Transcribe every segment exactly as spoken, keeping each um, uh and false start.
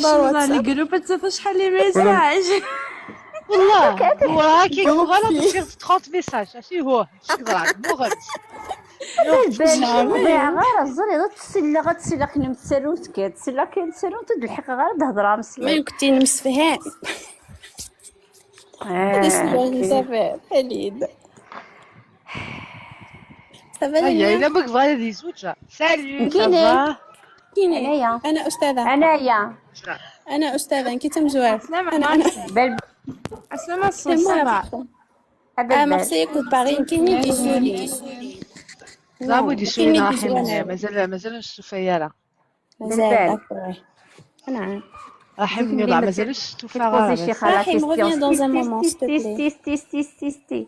Ḍarwa les groupes ad taf acḥal les messages. والله هو هاكي غلط وشير في trente messages. ماشي هو شي ضرب مغرب. Ḍiɛeɣ ara ẓriɣ ad tselleɣ ad tselleɣ kni mtsarunt kan tselleɣ kan mtsarunt ur d-lḥiqeɣ ara ad hedreɣ am slay. كنتي نمسفهان. Ah, صافي. Ça va هيا ليلى؟ الا بغيت غادي يزوجها. Salut, ça كيني؟ va? كيني؟ أنايا. انا استاذه. أنايا. انا استاذه، انت تمزوار. عسلامة انا معاك. انا عسلامة الصوص، ça va؟ اه مارسي كنت باغي كيني دي سولي. Bravo دي سولي، راحين مازال مازال نشوف فيا راه. مازال داكور. نعم. راحين يلا مازال نشوف فيا بوزي شي راه. خاله راحين revenir dans un moment s'il te plaît. تيستي تيستي تيستي.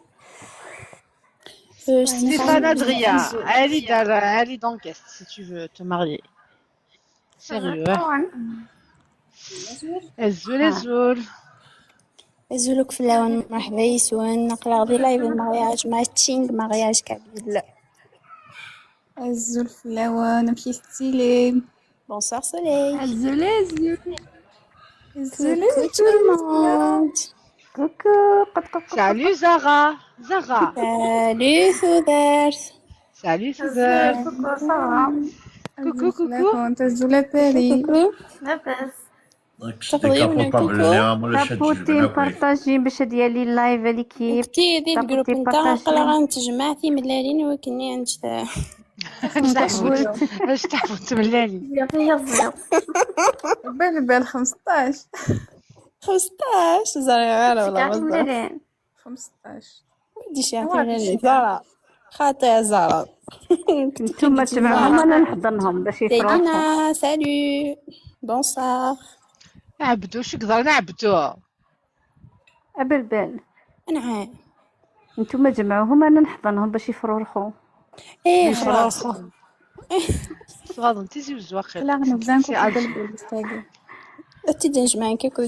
Euh, Stéphane Adrien, allez dans la- allez dans guest si tu veux te marier. Sérieux, hein? Azul, azul. Azul akk fell-awen, مرحبا يسون، نقرا غادي لايف المارياج ماتشينغ مارياج كابيل. Azul fell-awen, amek i tettili? Bonsoir Soleil. Azul, azul. Azul. Coucou tout le monde. Coucou, قط قط قط. Salut Zara. Zara. Salut Soudert. Salut Soudert. Coucou, ça va? Coucou, coucou. Azul fell-awen, azul a Paris. Coucou. لاباس. تقضي ولا كوكو؟ Tapoter, partager باش هاد يالي اللايف l'équipe. كنتي دي Tapoter, الجروب انت partager. قلغا نتجمع في ملالين وكني انت. اش تحفظ تملالي؟ يا يا زير. بال بال خمسطاش. خمسطاش زريعه والله كاع بزاف. ملالين. خمسطاش. ودي شي عطيني زهره. خاطي يا زهره. نتوما تجمعهم انا نحضنهم باش يفرحوا. سيدنا سالو. بونسوار. عبدو شو قدرنا عبدو؟ ابلبل. نعم. نتوما جمعوهم انا نحضنهم باش يفرورخوا. ايه خلاص. صغار انت زوج واقيلا. لا نبدا سي عاد. نكون بالبول مستاقي. تجي نجمع كيكو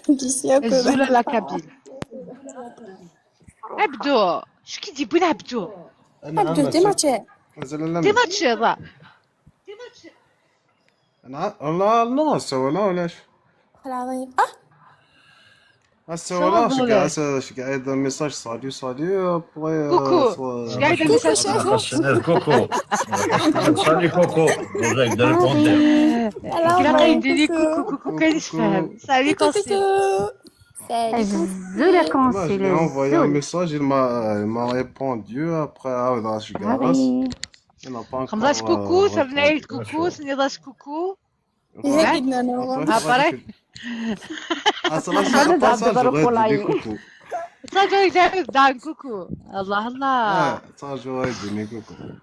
ديسيا الزوله لا كابيل. عبدو، شكي دي بوين عبدو؟ عبدو ديما تشي. مازال لا ديما تشيضا. انا لا لا سوا لا ولاش؟ العظيم اه. سوا لا شكا شكا هذا ميساج ساليو ساليو ابري كوكو. شكا هذا ميساج كوكو؟ كوكو. سالي كوكو. وزاك دار ريبوندي. كلا قايديني كوكو كوكو كان يسفهم. سالي كوسي. الزول كونسي j'ai envoyé un الزول. Message, il m'a il m'a répondu. Après, ah, là, je suis هذه خمسة كوكو، سبعين كوكو، سنيضاش كوكو. هي قدنا نوغا. Après. Ah, ça va, c'est pas ça, j'aurais dit coucou. Ça, j'aurais dit دان كوكو. الله الله. Ah, ça, j'aurais dit coucou.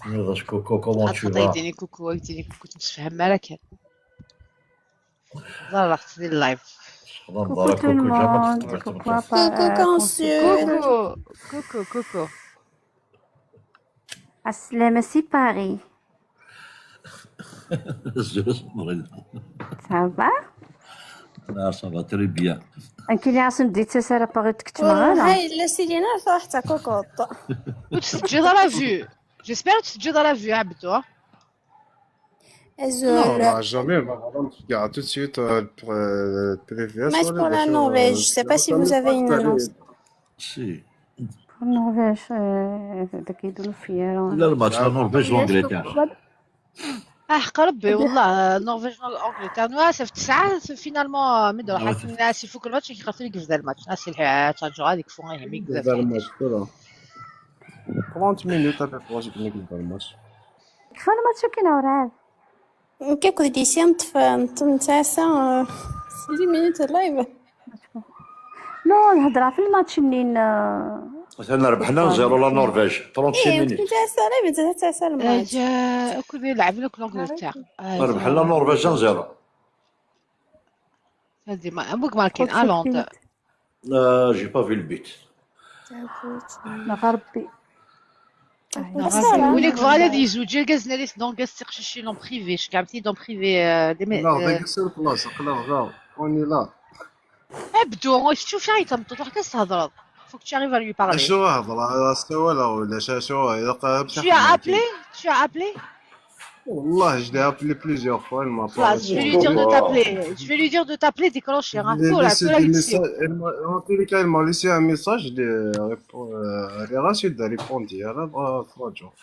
نيضاش كوكو، كومون تو خاطر فا؟ يديني كوكو، يديني كوكو، تمسفهم مالك. لا، راه تدير اللايف. Coucou tout le monde. Coucou à Coucou Consul. كوكو، كوكو، كوكو. السلامة سي باري. Ça va؟ لا، ça va très bien. انكي اللي عاصم ديت سارة باغي تكتب غالا. هاي لا سيلينا صراحة كوكوط. وتسجل لا فيو. J'espère تسجل لا فيو عبدو. Non, أزول. bah, jamais, bah, voilà, je regarde tout de suite euh, le pr- euh, le prévious. Mais pour la Norvège, je sais pas si vous avez une annonce. Si. النرويج، آه، هذاك يديروا فيها. لا، الماتش لا نورفيج وانجلترا. اه حق ربي والله النرويج والانجلترا نوا في تسعة فينالمون مدو حاسس الناس يفوك الماتش يخاف يقفز الماتش الناس اللي تشجعوا هذيك فوق يهم يقفز الماتش كله. trente minutes à peu près, je connais le match. كيف الماتش كاين وراه؟ كيكو ديسيا نطفى نتعسى. دي مينوت لايف. نو، الهضره في الماتش منين، آه، مثلا ربحنا زيرو لا نورفيج، trente-six ايه minutes. كنت تعسى لايف تعسى الماتش. كل لعب لك لانجلترا ربحنا لا نورفيج زيرو. هذه ما بوك ماركين الونتر. آه، j'ai pas vu le but. مغربي. وليك فوالا دي زوج يرقزنا لي دونك استقششي لون بريفي شكعبتي دون بريفي دي مي لا ديك سير بلاصه قلا لا اوني لا. ابدو شوف شاي تمطط واحد كاس تهضر. Faut que tu arrives à lui parler. شو هضر على سوا لا ولا شا شو الا قربت Tu as appelé? Tu as appelé? Wallah, je l'ai appelé plusieurs fois, elle m'a pas خلاص، je vais lui dire de t'appeler. Je vais lui dire de t'appeler, décrocher. Je lui ai laissé des messages. Elle m'a, en tous les cas, elle m'a laissé un message. Je l'ai répo- euh, elle a reçu de répondre. Elle a trois jours.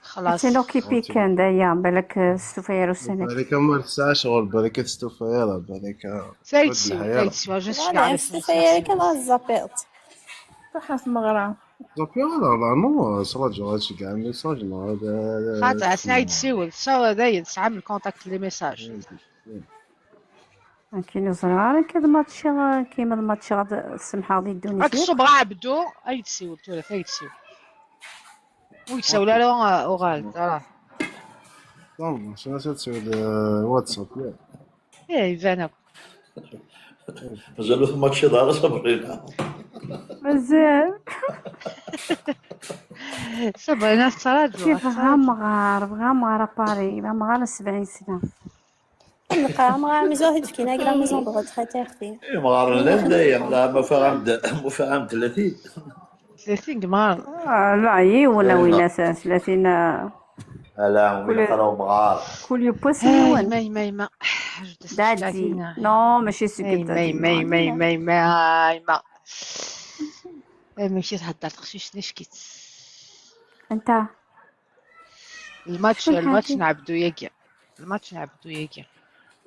خلاص. C'est l'occupé كان دايا، بالك تستوفى يا روسينك. بالك ما تسعى شغل، بالك تستوفى يلا، بالك. فايتسيو، فايتسيو، je suis Voilà, c'est ça, كان الزابيط. روحها في المغرب. Donc, voilà, là, non, ça va durer, tu gagnes le message, non, euh, خاطر عسنا يتسيول، سوا داير ساعة من contact les messages. كاين زرار كذا ماتشي، كيما الماتشي غاد السمحة غادي يدوني راك فيه. الصبغة عبدو، اي تسيول، تولى، اي تسيول. ويتساول على اوغال، راه. Non, je vais essayer sur le WhatsApp, yeah. ايه، يبان هكا. مازالو في ماتش دار صبرينا. مازال. صبرينا تراجع. شي بغا مغار، بغا مغار باري، بغا مغار سبعين سنة. نقرا مغار مزال هاد كاين هكا مزال بغا تخاتي اختي. اي مغار لا دايم لا ما فهمت ما فهمت ثلاثين. ثلاثين قمار. آه، لا، يي ولا وين ثلاثين. لا وين قراو مغار. كل يوم بوس هاي يوان. ما ما ما. دادي. نو، ماشي اي سكت. ما ما ما ما ما ما. اي ماشي تهدر تخشيش نشكيت. انت الماتش، شكون الماتش حاكم؟ نعبدو ياكيا. الماتش نعبدو ياكيا.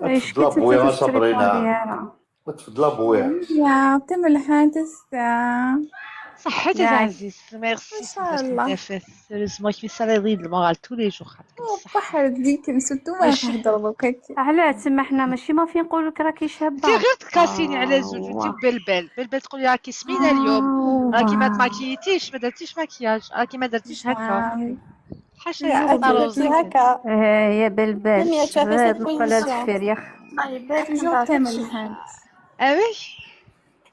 ايش تفضل كنت بويا تستريك صبرينا. ديالها؟ تفضل بويا. يا تم الحادث، آه، صحيت ياك. عزيز، merci. إن شاء الله. سيريوزمون كيفاش راه يضيد المغال tous les jours. بحر ديك نسدو ما ماشي- نهضر دوكا. علاه تما حنا ماشي ما فين نقول لك راكي شابه. انت غير تكاسيني على زوج، انت آه. وبلبل. بلبل تقول لي راكي سمينه اليوم، راكي ما تماكيتيش، ما درتيش مكياج، راكي ما درتيش هكا. حاشا يا هكا. ايه يا بلبل. لم يتعرف هاد المقلة البوزيسيون. الكفير يا اخي. جو تم الحادث. اوي.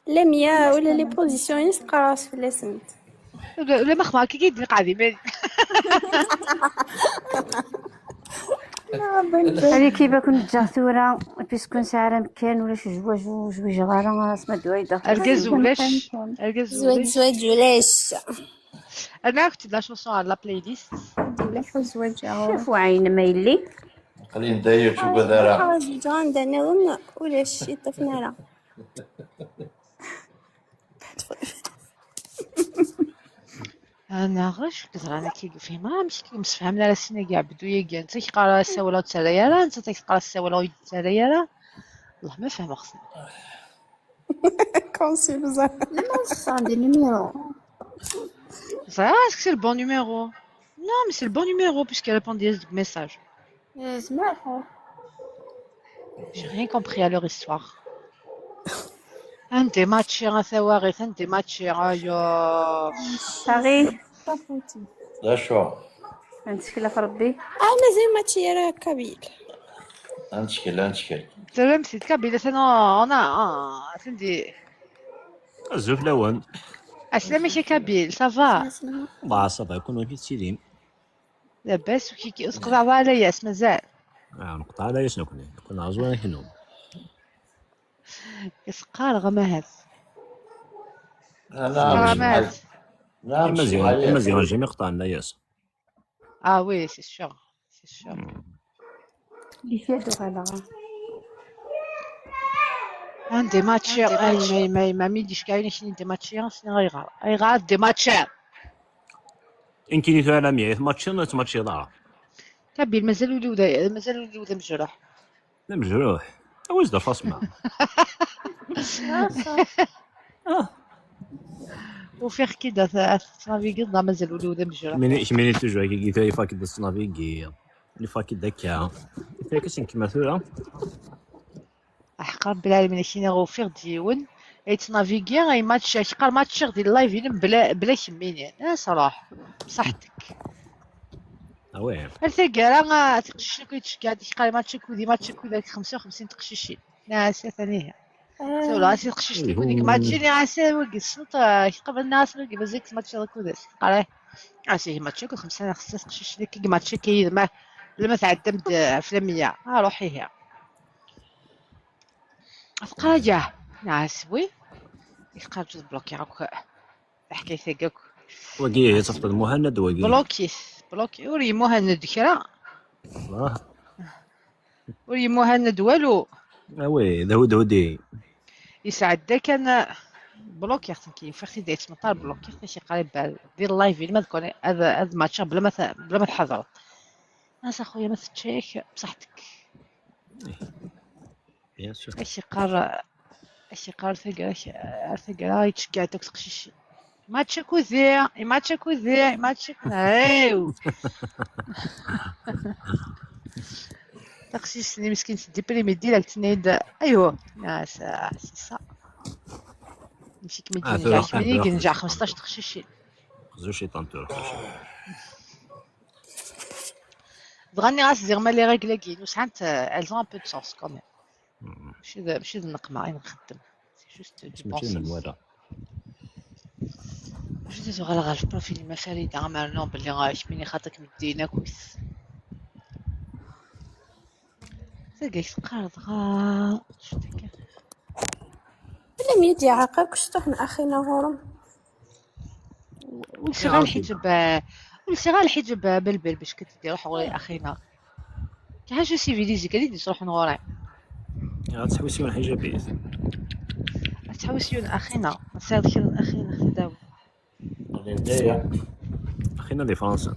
لا ميا ولا لي بوزيسيون يسقراس في الاسمت. ولا ولا ما خمار كي كيدير قاعدين بالي. هذه كيما كنت جا ثورة، بيسكو نسعى مكان ولا شي جواج وجوج غارة اسمها دويدة. ارقز ولاش، ارقز زواج ولاش. زواج ولاش. انا كنت لا شونسون على لا بلاي ليست. ولا حزواج. شوفوا عين ما يلي. خلينا نداير شو كذا راه. خرج جان دانيال ولاش يطفنا راه. انا غير شو كثر انا كي فهمها مش كي مسفهم لا سينا كاع بدو يا كاع انت كي قرا ساولا تسالي راه انت كي قرا ساولا ويد تسالي راه. والله ما فاهمه خصنا. كونسي بزاف. لما وصلت عندي نيميرو. صراحه c'est le bon numéro. Non, mais c'est le bon numéro puisque elle répond des messages. يا زماحة. J'ai rien compris à leur histoire. عندي ماتشي غا ثواري، عندي ماتشي غايا. صغير. لا شو. نتكلم في ربي. اه مازال ماتشي راه كابيل. انتكل انتكل. ترى نسيت كابيل انا انا اه عندي. الزوف لون. عسلامة يا كابيل، ça va؟ الله صافا يكونوا كي تسيدين. لاباس وكي كي اسقط على ياس مازال. آه، نقطع على ياس نكون كنا عزوان كنو. يسقار غمهز. انا غمهز. نعم مزيان مزيان جيمي قطعنا ياس. اه oui, c'est sûr, c'est sûr. اللي فيها دوغالا. عندي ماتشي اي ماي ماي ما ميديش كاين شنو عندي ماتشي سني غيغار اي غار دي ماتشي. ان كيني تو على مية ماتشي ولا ماتشي ضاع. كابيل مازال ولي ودا مازال ولي ودا مجروح. لا مجروح. واش دار فاصمة. وفيغ كي دا تنافيكي دا مازال ولي ودا مجروح. ميني ميني توجور كي كي فاك دا تنافيكي. لي فاك دا كا. فاك سين كيما ثورة. احقر بلا من شي نغوفيغ ديون. اي تنافيكي اي ماتش احقر ماتش غدي اللايف بلا بلا كميني اه صراحه. بصحتك. اوي. هل تلقى راه تقشيش كي تشكى هذيك قال ماتش كودي ماتش كودي خمسة وخمسين تقشيشي. ناس ثانيه. سولا سي تقشيش تكون ديك ماتشي ناس وقي السلطه قبل ناس وقي بزيك ماتش كودي قال. اسي ماتش كو خمسة خمسة تقشيش ديك ماتش كي ما لما تعدم افلاميه اه روحي هي. تقرا جاه ناس وي. يخرج بلوكي هاك. حكايتك هاك. وقي هي تفقد مهند وقي. بلوكي. بلوكي وري مهند كرا. Ur yemuhaned walu. Awi d ahudhudi. Yesɛedda kan. Blokkiɣ-t nekk, ufiɣ-t-id yettmeṭṭar, blokkiɣ-t, ak-yeqqar di live, ilma d kan ad, ad matcheɣ bla ma t-, bla ma tḥadreḍ. As a xuya, ma tečča-yak, bṣaḥ-tek. Bien sûr. Ak yeqqar, ak yeqqar taggara, ar taggara yettceggiɛ-d akk teqcicin. Match akudi, match akudi, match akudi. Ayw. Taqcict-nni meskint déprime, direct tenna-yi-d aywa. Ah, ça, c'est ça. Msik mi d-yenǧeɛ kemmini yenǧeɛ xmesṭac teqcicin. Xzu ciṭan tura. Dɣa nniɣ-as ziɣ ma les règles-agi-inu sɛant, euh, elles ont un peu de sens quand même. Mačči d, mačči d nneqma i nxeddem. C'est juste du bon sens. Mačči d menwala. Juste ad uɣaleɣ ɣer profil-im a Farida, am rnuɣ belli, ah, kemmini xaṭi-k medden akkit. Tagi teqqar dɣa. Lemya d-iɛaq akk cṭuḥ n axi-nneɣ ɣur-m. Ur lsiɣ ara lḥiǧab, ur lsiɣ ara lḥiǧab, ah, belbel bac ad d-iruḥ ɣur-i axi-nneɣ. Kan ḥaca civilisé kan i d-yettruḥun ɣur-i. Ad tḥewwes yiwen ḥiǧab-is. Ad tḥewwes yiwen axi-nneɣ. Ad tesɛiḍ kra n axi-nneɣ tadaw. Axi-nneɣ di Fransa.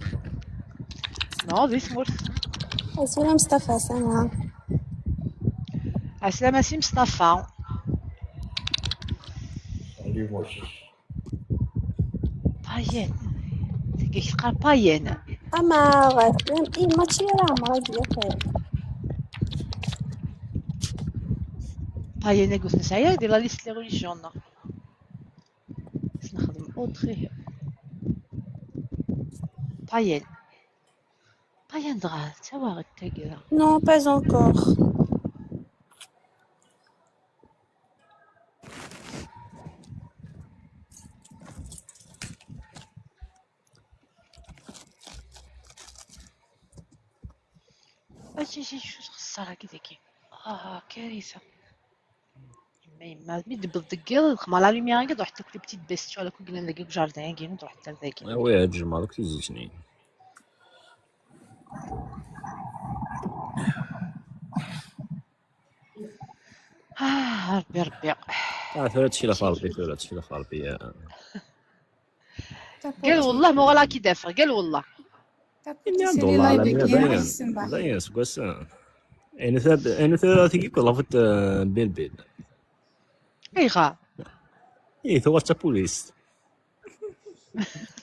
Non, di tmurt. Azul a Mustafa, sama. Ɛeslama si Mustafa. Salut, moi aussi. Païenne. Tagi teqqar païenne. Ama ɣer, i, mačči ara ɛemreɣ ad d-yaf. Païenne, akked nesɛa di la liste les religions, non? Ad nexdem autre. Païenne. Païenne dɣa, d tawaɣit tagi dɣa. Non, pas encore. Aci, aci, acu txeṣṣar-agi dagi? Ah, karisa. Yemma, yemma, mi d-tewweḍ deg yiḍ, xemma la lumière-agi, truḥ akk les petites bestioles akk i yellan dagi deg jardin-agi, truḥ ar dagi. Ah ouais, ad tjemɛeḍ akk tizit-nni. Ah, Rebbi, Rebbi. Ah, tura ttkel ɣef Rebbi, tura ttkel ɣef Rebbi, ah. Qal wallah ma uɣaleɣ ad k-id-afeɣ, qal wallah. Ini-aɣ-d wallah, ɛlamya, dayen, dayen, seg wass-a. Ini-aɣ-d, ini-aɣ-d tigi kul ɣef, eh, bilbil. Ayɣer? Ih, tuɣal d tapulizt.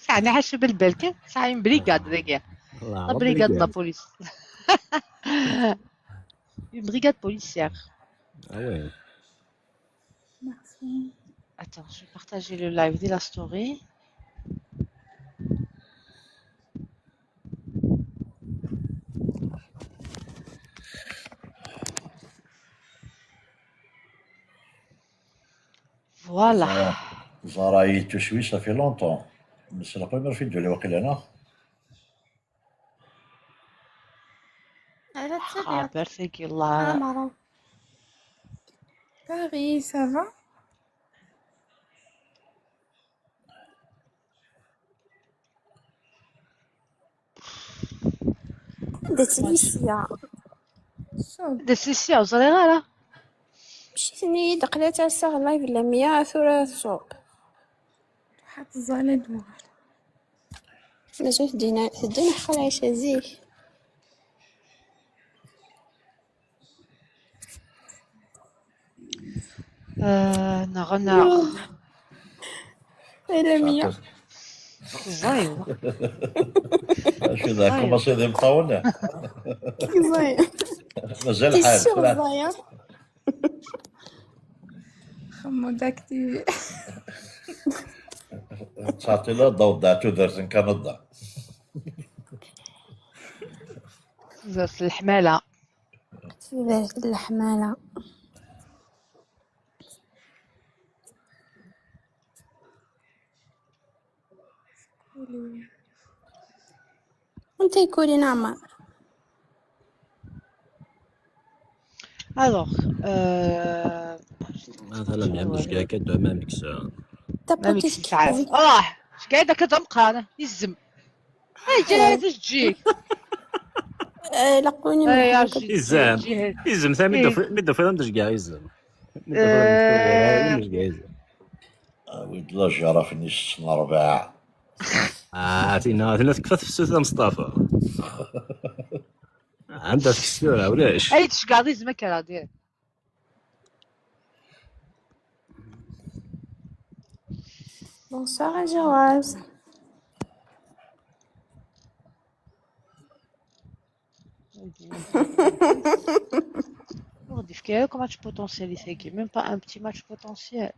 Teɛni ḥaca belbal kan, tesɛa une brigade dagi. La brigade de la police. Une brigade policière. Ah ouais. Merci. Attends, je vais partager le live de la story. Voilà. Zara, Zara est tout suisse, ça fait longtemps. Mais c'est la première fois de le voir, non? Ala ttaddiɣ. Xaber tagi, Allah. Ah, Mara. Paris, ça va? Anda-tt Lisya? Anda-tt Lisya? Ur ẓriɣ ara. Mcit-nni-yi-d aql-i ttaseɣ live Lamya, tura tṣub. Ḥaṭ ẓẓala d-uɣal. Mazal teddin, teddin ḥeqqa lɛica zik. Ah, neɣ, neɣ. Ay Lamya. Ẓẓayeḍ. Acu d, commencer d imeṭṭawen? Ẓẓayeḍ. Mazal lḥal. Ẓẓayeḍ. Xemmu d active. Ttɛeṭṭileɣ ad d-awḍeɣ tudert n Kanada. Tudert n leḥmala. Tudert n leḥmala. Anta i kulin Ɛmer? Alors, euh, هذا لم يعملش كاع كدو ما ميكس. T'as pas Mamik tesɛa. Ah, kayda ked amqar, izem. Ay, kayda tejjik. Eh, ilaq win Ay, imeḥlen. Rachid, Izem. Jihad. Izem, sami mi Eh. d-tufi- mi d-tufiḍ am d-jgaɛ izem. Mi d-tufiḍ am d-tufiḍ am d-jgaɛ izem. Awi-d la jara-nni s ṛebɛa. Ah, tina, tina tekfa tefsut a Mustafa. Anda tekfa tura, ulac. Ay, tceggeḍ izem akka, direct. Bonsoir, Ajaraz. Ur d-yefki ara akk match potentiel i tagi, même pas un petit match potentiel.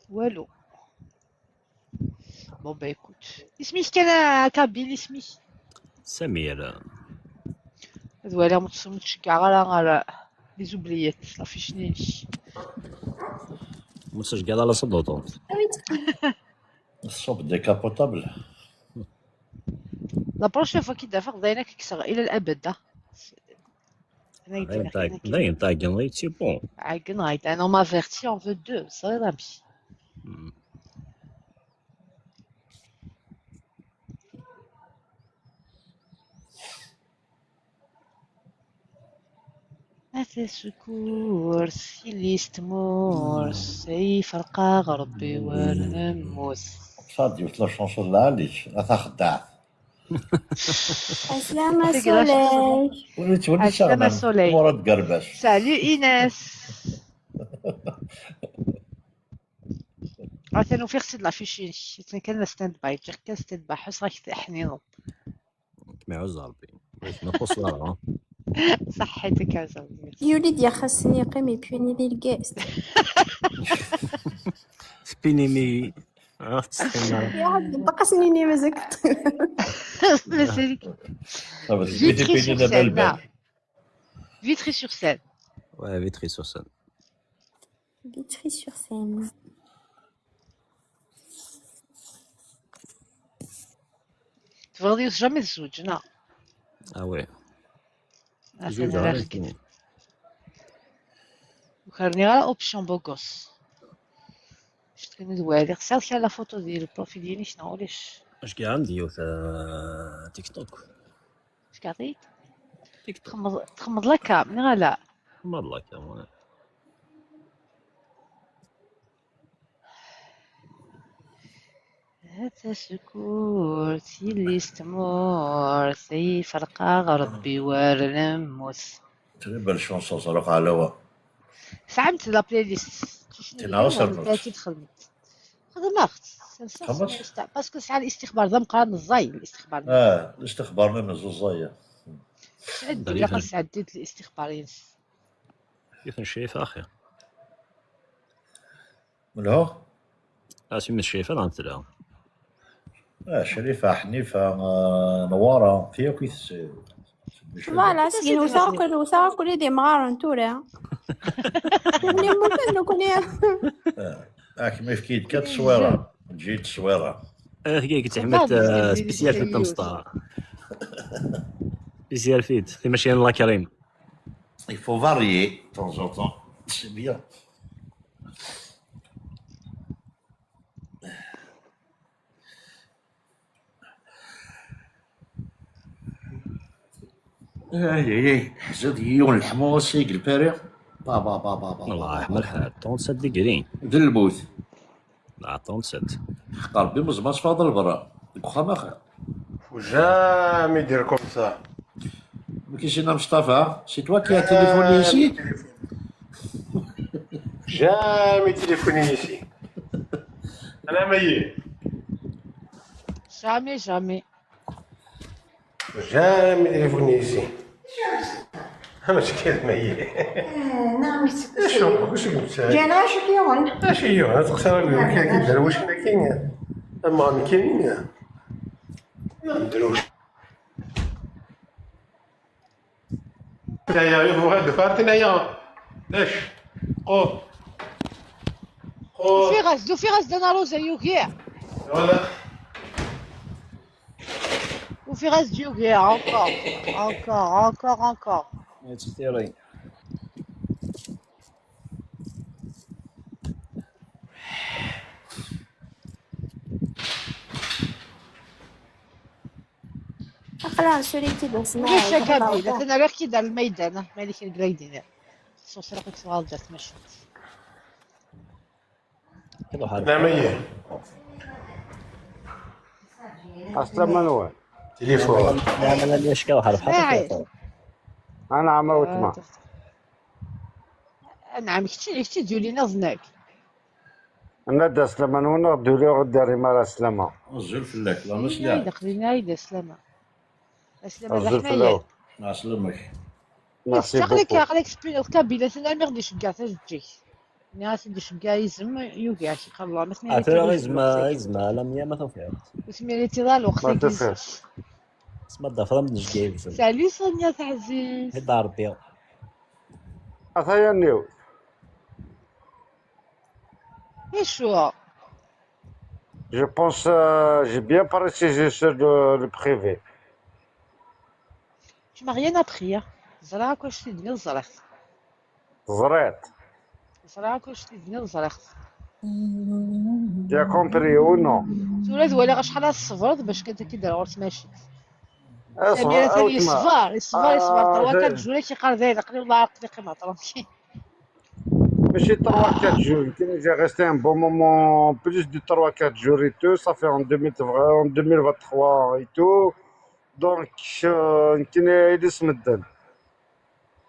Walu. Bon, bah écoute. Isem-ik kan a Kabyle, isem-ik? Samir. Ad waliɣ ma ur ttceggiɛeɣ ara ɣer les oubliettes, la fiche-nni-inek. Ur ttceggiɛeɣ ara s ddutun. Tṣubb décapotable. La prochaine fois ki d-afeɣ d ayen akka kkseɣ ila labad, ah. Dayen tɛeg- dayen tɛeggeneḍ-iyi, c'est bon. Ɛeggen, ɛeggen. On m'a averti, on veut deux. Ẓriɣ amek. A tasekkurt, tili s tmurt, ay ferqeɣ Rebbi wer nemmut. Ça, d yiwet la chanson n lɛali-k, a taxeddaɛt. Aslama Soleil. Ur yettwali Aslama saɣnan. Soleil. Murad Garbac. Salut Inès. Atan ufiɣ-tt-id la fiche-inek. Attan kan la stand-by. Ǧǧiɣ kan stand-by. Ḥusseɣ-ak teḥnineḍ. Kem iɛuzz Rebbi. Ur kem-ixuṣṣ wara. Ṣaḥḥit-ak a Rebbi. Yuli-d yaxassen yeqqim et puis nili le guest. Tpinimi. Ah, tettqim ara. Yeɛad ṭṭaq-as nini mazal. Mazal-ik. Ça va, c'est Vitry Philippine sur de Seine. Belbel. Vitry sur Seine. Ouais, Vitry sur Seine. Vitry sur Seine. Tebɣiḍ yiwet jamais tezweǧ, neɣ? Ah ouais. Atan Zewǧeɣ ara ara xedmeɣ. kini. Ur k-rniɣ ara option beau gosse. Ctken d wali. Tesɛiḍ kra la photo di le profil-inek neɣ ulac? Acki ɛandi yiwet, euh, TikTok. Txedmeḍ, txedmeḍ la cam, neɣ ala? Txedmeḍ la cam, ouais. A tasekkurt, yelli-s tmurt, ay ferqeɣ Rebbi wer nemmut. Très belle chanson, Ẓruq Ɛlawa. Tesɛamt la playlist. Tina, ur serrfeɣ. Xedmeɣ-tt. Parce que tesɛa listixbar d ameqqran, ẓẓay listixbar. Ah, listixbar-nni ẓẓay. Sɛeddi, ilaq ad sɛeddint listixbar-ines. Yiwet n Crifa, axi. Menhu? Asmi d Crifa neɣ tella? Ah, Crifa, Ḥnifa, ah, Newwara, ti akk i tes-, Voilà, syin wteɣ akk, wteɣ akk wid imɣaren tura. Nekni mmutan nekni. Ah, akem efk-iyi-d kan tteswira. Eǧǧ-iyi-d tteswira. Ah, tagi i teḥmet, ah, spécial fi Tamesṭara. Spécial fi, fi machine la crème. Il faut varier, de temps en temps. C'est bien. Ay, ay, ay, teḥziḍ yiwen leḥmu ass-a deg lpari. Ba, ba, ba, ba, ba, ba. Wallah, yeḥma lḥal, trente-sept degrés. D lmut. Ah, trente-sept. Ḥeqq Rebbi, meẓma teffɣeḍ lberra. Deg uxxam axir. Faut jamais dire comme ça. Mais qu'est-ce que c'est, Mustafa ? C'est toi qui as téléphoné ici ? Jamais téléphoné ici. أنا ميت. Jamais, jamais. Jamais téléphoné ici. ماشي كلمة هي. آه، نعم، c'est شو، possible. واش قلت؟ جانا شكيون. اش هي؟ هذا تقصير اليوم. نعم. كاين كي درويش، كاين. اما كاين. ما ندروش. يا، يا، يا، هاد فاتنا يا. ليش؟ قول. قول. Ufiɣ-as-d, ufiɣ-as-d anaṛuz ay ugiɛ. Voilà. Ufiɣ-as-d yugi, encore, encore, encore, encore. It's theory. Ax, Xlas, ur iyi-t-id-nsemmar. Ulac akabin, atan rriɣ-k-id ar lmaydan, ah, ma yella kra deg lmaydan. Xṣuṣ rriɣ-k tuɣal-d ar tmacint. Iruḥ ar Ɛeslama-nwen. Tilifun. Neɛma la yecka waḥed. Anɛam a wetma. Anɛam, kečč, kečč i d-yulin iḍ-nnek. Nna-d aslama-nwen, neɣ d-uriɣ ur d-terrim ara aslama. Azul fell-ak, la Mesliḥ. Aql-in-ay-d aslama. Aslama d aḥmayan. Azul fell-awen. Ɛeslama-k. Merci beaucoup. Aql-ik, aql-ik teppineḍ Kabila, atan armi ɣ-d-iceggeɛ tajeǧǧigt. Nniɣ-as ad d-iceggeɛ izem, yugi-ak, iqerr-, atan tura izem, izem, ala mya ma tufiḍ. Ur tmiritiḍ ara lweqt-agi. Ma tufiḍ. Sma d-afram d-nceggeɛ izem. Salut Sonia taɛzizt. Hedd Rebbi. Ata yanniw. Acu? Je pense, euh, j'ai bien précisé sur le, le privé. Tu m'as rien appris, hein. Ẓriɣ akk acu t-id-nniḍ, ẓriɣ-t. Teẓriḍ? Ẓriɣ akk acu t-id-nniḍ, ẓriɣ-t. Tu as compris ou non? Tura ad waliɣ acḥal ara tṣebreḍ bac kan ad k-id-rreɣ ɣur tmacint. Samir atan yeṣber, yeṣber, yeṣber. Trois, quatre jours ad k-iqqar dayen, aql-i, wallah, aql-i qqimeɣ tranquille. Mačči trois, quatre jours, nekkini j'ai resté un bon moment, plus de trois, quatre jours et tout, ça fait en deux mille vingt, en deux mille vingt-trois et tout. Donc, euh, nekkini yid-s medden.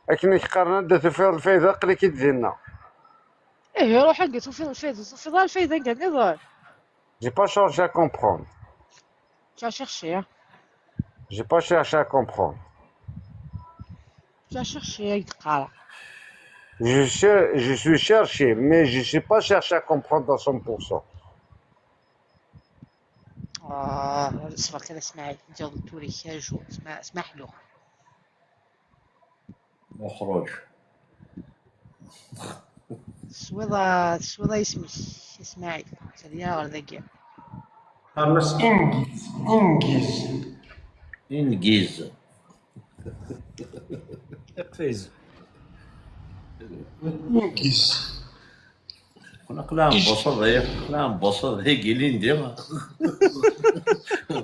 Akken i k-qqaren, anda tufiḍ lfayda, aql-ik-id dinna. Ihi, ruḥ anga tufiḍ lfayda, ur tufiḍ ara lfayda anga nniḍen. J'ai pas cherché à comprendre. Tu as cherché, hein? J'ai pas cherché à comprendre. Tu as cherché, ay d-qqareɣ. Je cher-, je suis cherché, mais je suis pas cherché à comprendre à cent pour cent. Ah, ṣber kan a Smaɛil, ǧǧiɣ-d tura-k, aju, sma-, smaḥlu. Uxruǧ. Teswiḍ, teswiḍ isem-ik, a Smaɛil. Terya ɣer dagi. Qqaren-as Ingiz, Ingiz. Ingiz. Iqfiz. Ingiz. Aql-aɣ nbuṣeḍ, aql-aɣ nbuṣeḍ deg ilindi.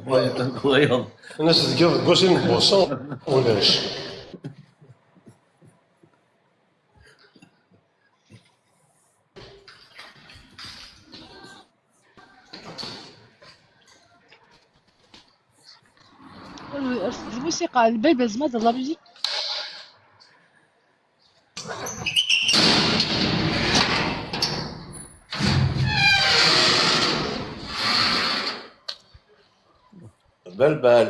Wayeḍ. Anas tgiḍ deg wass n nbuṣeḍ, ulac. Lmusiqa, lbal, zma d la musique. Balbal.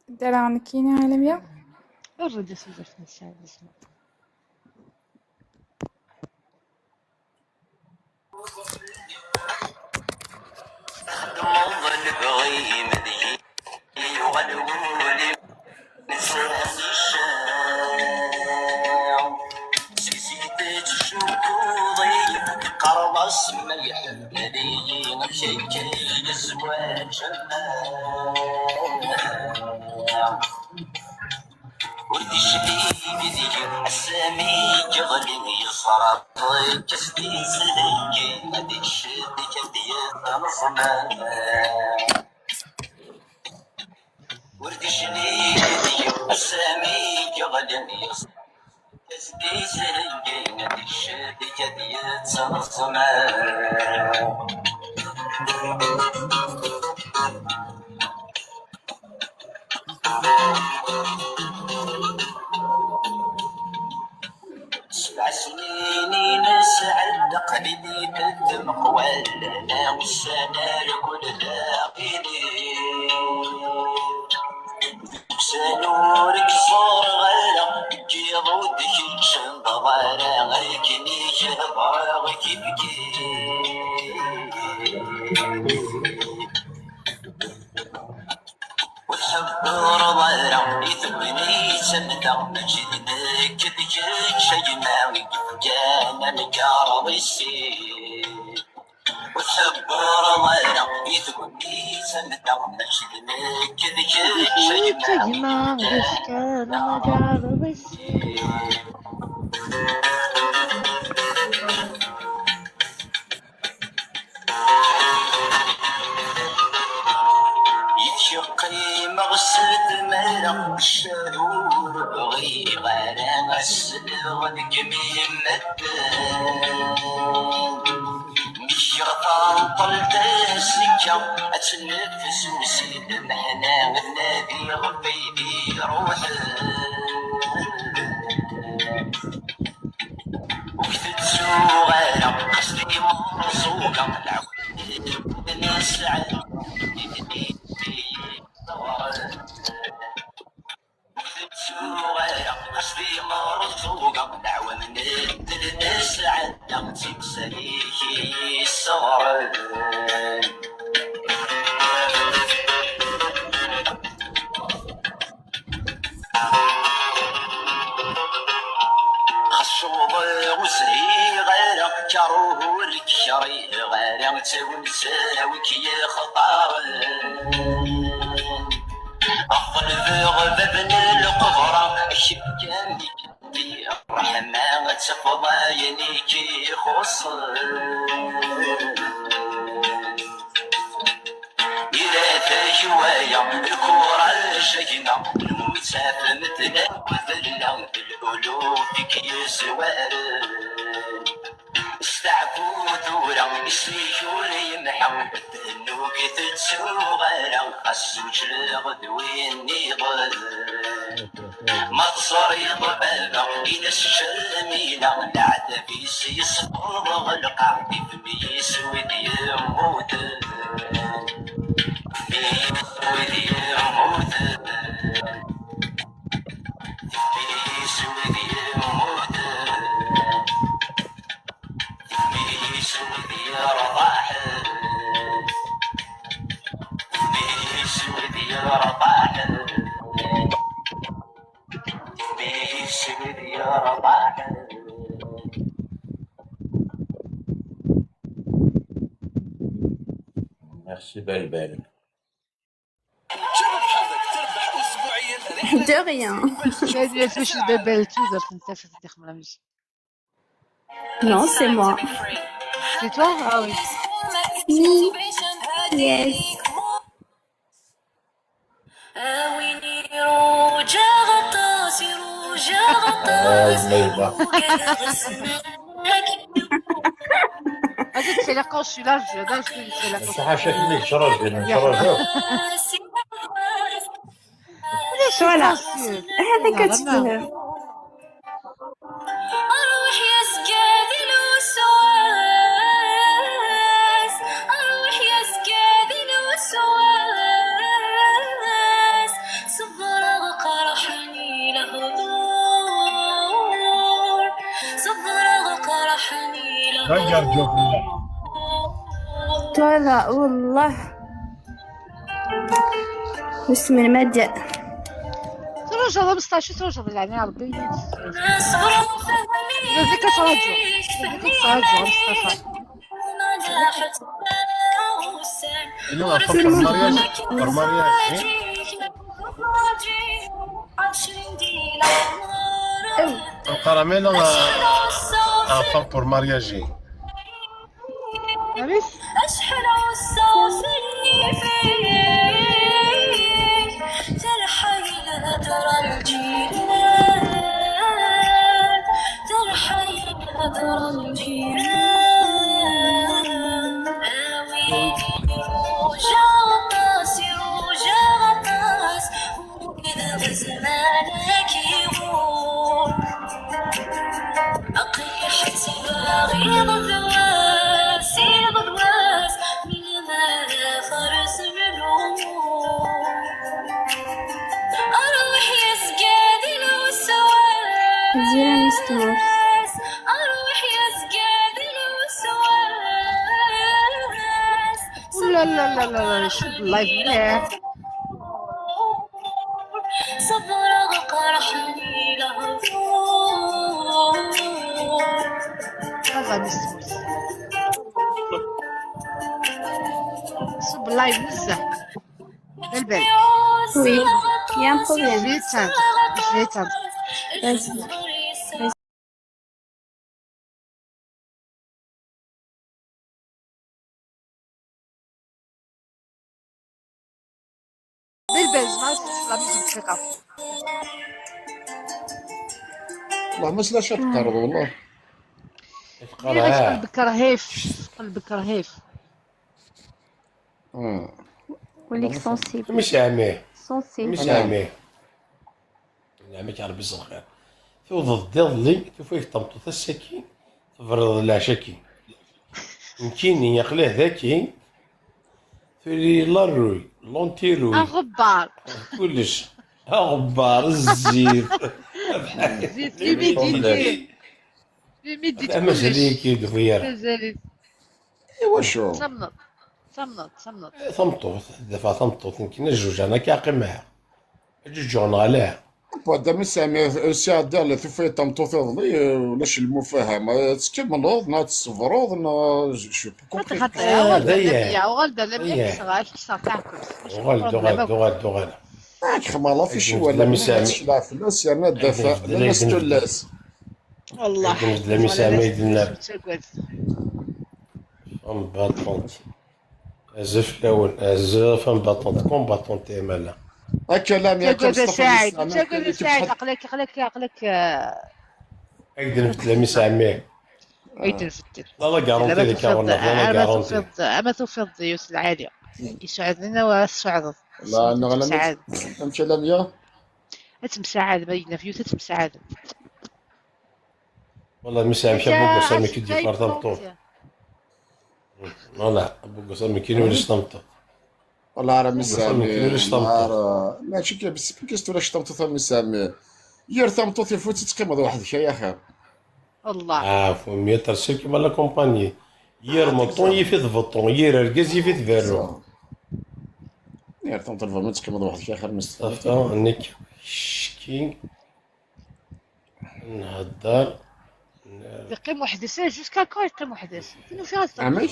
Dara nekkini a Lamia. Err-d asidert n Sɛid Zma. Txeddmeḍ lebɣi-m deg-i, yuɣal wul-im nesɛa nicca. Seg zik tettcukkuḍ-iyi, teqqareḍ-as ma iḥemmel-iyi, amek akka i yezwaǧ aman? Ur d-iclig deg-i, ass-a mi yeɣli yeṣra, ṭṭik-as-d-yettheggi, ad icced kan d-yeṭṭen ẓman. Ur d-iclig deg-i, ass-a mi yeɣli yeṣra, ṭṭik-as-d-yettheggi, ad icced kan d-yeṭṭen ẓman. Sebɛ snin i nesɛedda, qlil i d-meqwal, lehna ussan arkul d aɣilif. Deg ussan ur k-ẓureɣ ara, deg yiḍ ur d-keččenḍeḍ ara, akken i k-ḍreɣ kifkif. Ur tḥebbreḍ ara i tegnit amda, mačči d nekk d kečč a gma i yefkan aneggareḍ i sin. Ur tḥebbreḍ ara i tegnit amda, mačči d nekk d kečč a gma i yefkan aneggareḍ i sin. Ɣsel tmara ccer ur bɣiɣ ara ad sleɣ deg-m i medden. Mi kra tanṭel-d azekka, ad tennefsusi lmeḥna, nadi ɣef aydi iruḥen. Ur k-tettuɣ ara, xas d imerẓuga, lɛewd nesɛa. Ur tettuɣ ara, xas d imerẓuga, lɛewd nesɛa, d timsal-ik i yi-sseɣren. Xas cewḍeɣ ur zhiɣ ara, kker ur k-kriɣ ara, d tawenza-w i k-yextaren. Ɣelbeɣ bab n lqebra, kemm kan i k-d-yerḥem, ad tafeḍ ayen i k-ixuṣṣen. Ira takwaya, lkuraj, a gma, lmut ɣef medden akk, d lehna d luluf i k-yezwaren. Steɛfu tura, isem-ik ur yemḥa, thennu-k tettuɣ ara, xas zuǧleɣ d win niḍen. Ma teẓriḍ baba, in-as Ǧamila, leɛtab-is yesfeḍ lqaɛ, ifem-is wid yemmuten. Ifem-is wid yemmuten. Ifem-is wid yemmuten. Ifem-is wid yerbaḥen. Ifem-is wid yerbaḥen. Merci, Balbal. De rien. Salut à tous, je suis Bébé et tout, ça fait une taf de la musique. Non, c'est moi. C'est toi ? Ah oui. Me. Yes. Ah, mais bah. Vas-y, c'est là quand je suis là, je, là, je suis là quand je suis là. Voilà. هذاك تسلم. أروح يا سكادي الوسواس، أروح يا سكادي الوسواس، صبر قرحني لهدور، صبر قرحني لهدور. Voilà، والله. بسم المجد. تروج هذا مستاشي، تروج هذا، يعني، ربي. هذيك تراجع. هذيك تراجع، مستاشي. إلا فقط المارياج، المارياج، إيه؟ القراميل، آه، آه، فان بور مارياجي. عرفت؟ أشحال عسى وسني فيك، ترحل هدر الجيران، ترحل هدر الجيران. آوي روجا غطاس، روجا غطاس. إذا زمانك يغور، أقيح تباغي غدواس، غدواس، من ما فرس منو. أروح يا سكادي الوسواس. زين مستمر. أروح يا سكادي الوسواس. لا، لا، لا، لا، لا، شوف اللايف مليح. صبر قرحني لهدور. هذا بس. صب اللايف بزاف. بالبال. Oui, il y a un problème. Je vais éteindre. Je vais éteindre. Vas-y. بالبال، ما دقيقة. والله ما سلاش تقرض والله. Nniɣ-ak قلبك رهيف، قلبك رهيف. آه. وليك sensible. مش عمي. Sensible. مش عمي. نعمك ربي يجزاك الخير. توض الديض لي، توفيك تمطو السكين، تبرد العشاكي. نكيني يقليه ذاكي، تولي لاروي، لونتيروي. أغبار. كلش. أغبار، الزيت. الزيت، لي ميديتي. لي ميديتي كلش. مازالين كي دفير. مازالين. إيوا شو؟ صمنط، صمنط، صمنط. إيه، ثمطوط، دفع ثمطوط، يمكن الجوج، أنا كاقي معاه. الجوج، أنا علاه. بعدا من سامي، سي عدي على ثفاية طمطوط يضلي، ولاش المفاهمة، تكملوض، نا تصبروض، نا ج-، شو كومبليك. خاطر آه، هذا هي. وغالد على مية هي. كسرة، كسرة تاعكم. وغالد، وغالد، وغالد، وغالد. راك خمالة في شي أجل ولا لم ما يسامي. تشلع فلاس، يا نا دافع، أجل لا لم يسامي. نستولاس. والله. أجل لم يسامي، والله يدنا. تقول. أم باطونت. أزف لون، أزف أم باطونت، كوم باطونت يا مالا. هكا لا، ميا تقول كان مصطفى سعيد، الإسلام، تقول كان سعيد، يتبحث. عقلك، عقلك، عقلك، آه. أقدر نفتل لم يسامي. أي تنفتل. لا، لا، garantie أما لك يا توفيض، غنى، لا، لا، أما garantie. توفيض، أما توفيض ديوس العالية. يسعدنا وسعد. لا، أنا غلمت. سعد. أم كلام يا. أتمساعد، بينا فيو تتمساعد. والله مسامي، أنت شاف بوكو سامي عايش كي تجي في أرض الطور. كونتيا. والله بوكو سامي كي نولي شطمطة. والله راه بوكو سامي كي نولي شطمطة. ماشي كي بس كي تولي شطمطة ثم سامي. يير ثمطوط يفوت تقيمض وحدك يا خير. والله. آه، فو مية ترسيب كيما لا كومباني. يير مطون يفيد بطون، يير أرقاز يفيد فيرو. يير ثمطوط ما تقيمض وحدك يا خير مستفيد. صافا، نيك. شكي. نهدر. يقيم وحدس، إيه، جوسكا كون يقيم وحدس. شنو في غزة؟ عمي؟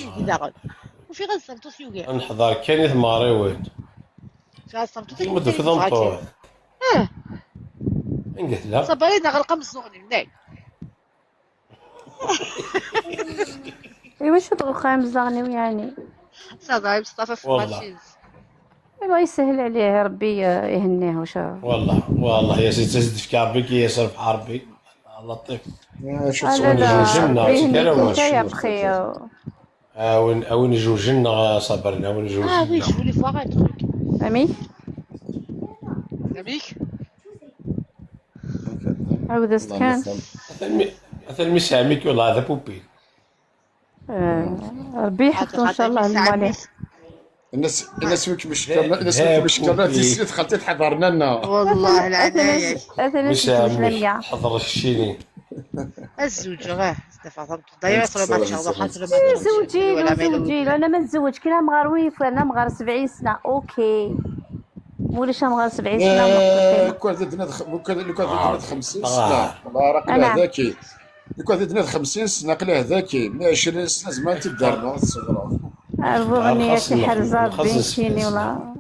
وفي غزة؟ نحضر كان يثماري وين؟ في غزة؟ كيما دوك ثمطوط. آه. نقول لا. صبرينا، غلقة من الزوني، منين؟ إيوا شو تغخى مزاغني ويعني؟ صافا، مصطفى في والله. الماشين. إيوا يسهل عليه ربي، آه، يهنيه وشا. والله، والله يا سيدي، تزيد في كعبك يا سير في حربي. الله لطيف. يا شو آه، لا، تسوي لا، جوج جنة، ربي يهنيك كذا انت واش؟ يا بخي. آه، وين، آه، وين جوج جنة، آه، صبرنا، وين جوج آه، جنة. Oui, je voulais voir un truc. أميك؟ أميك؟ عاود الله كان. يسلم. أثر مي-، أثر ميس عميك والله هذا بوبيل. آه، ربي يحفظه إن شاء الله الموالي. الناس، الناس ويك مشكلة، الناس ويك مشكلة، تيسير دخلت تحضرنا لنا. والله العظيم. أثناء ميس عميك، حضر الشيرين. الزوج، راه، دفع ضرب. دايرة صورة ما تشاء الله، خاطر ما إيه، تشوفش. زوجي له، ولا ما زوجي له. أنا ما نتزوج، كي أنا مغار وين، أنا مغار سبعين سنة، أوكي. مولاش أنا مغار سبعين سنة، إيه، ما كان عندنا خ-، كان، كان عندنا خمسين سنة. آه. الله راك أنا. هذاكي. كان عندنا خمسين سنة، قلع ذاكي. من عشرين سنة زمان تدارنا الصغرى. أبو غنية خاص نخ-، تحرز خاص ربي نسكت. كيني ولا.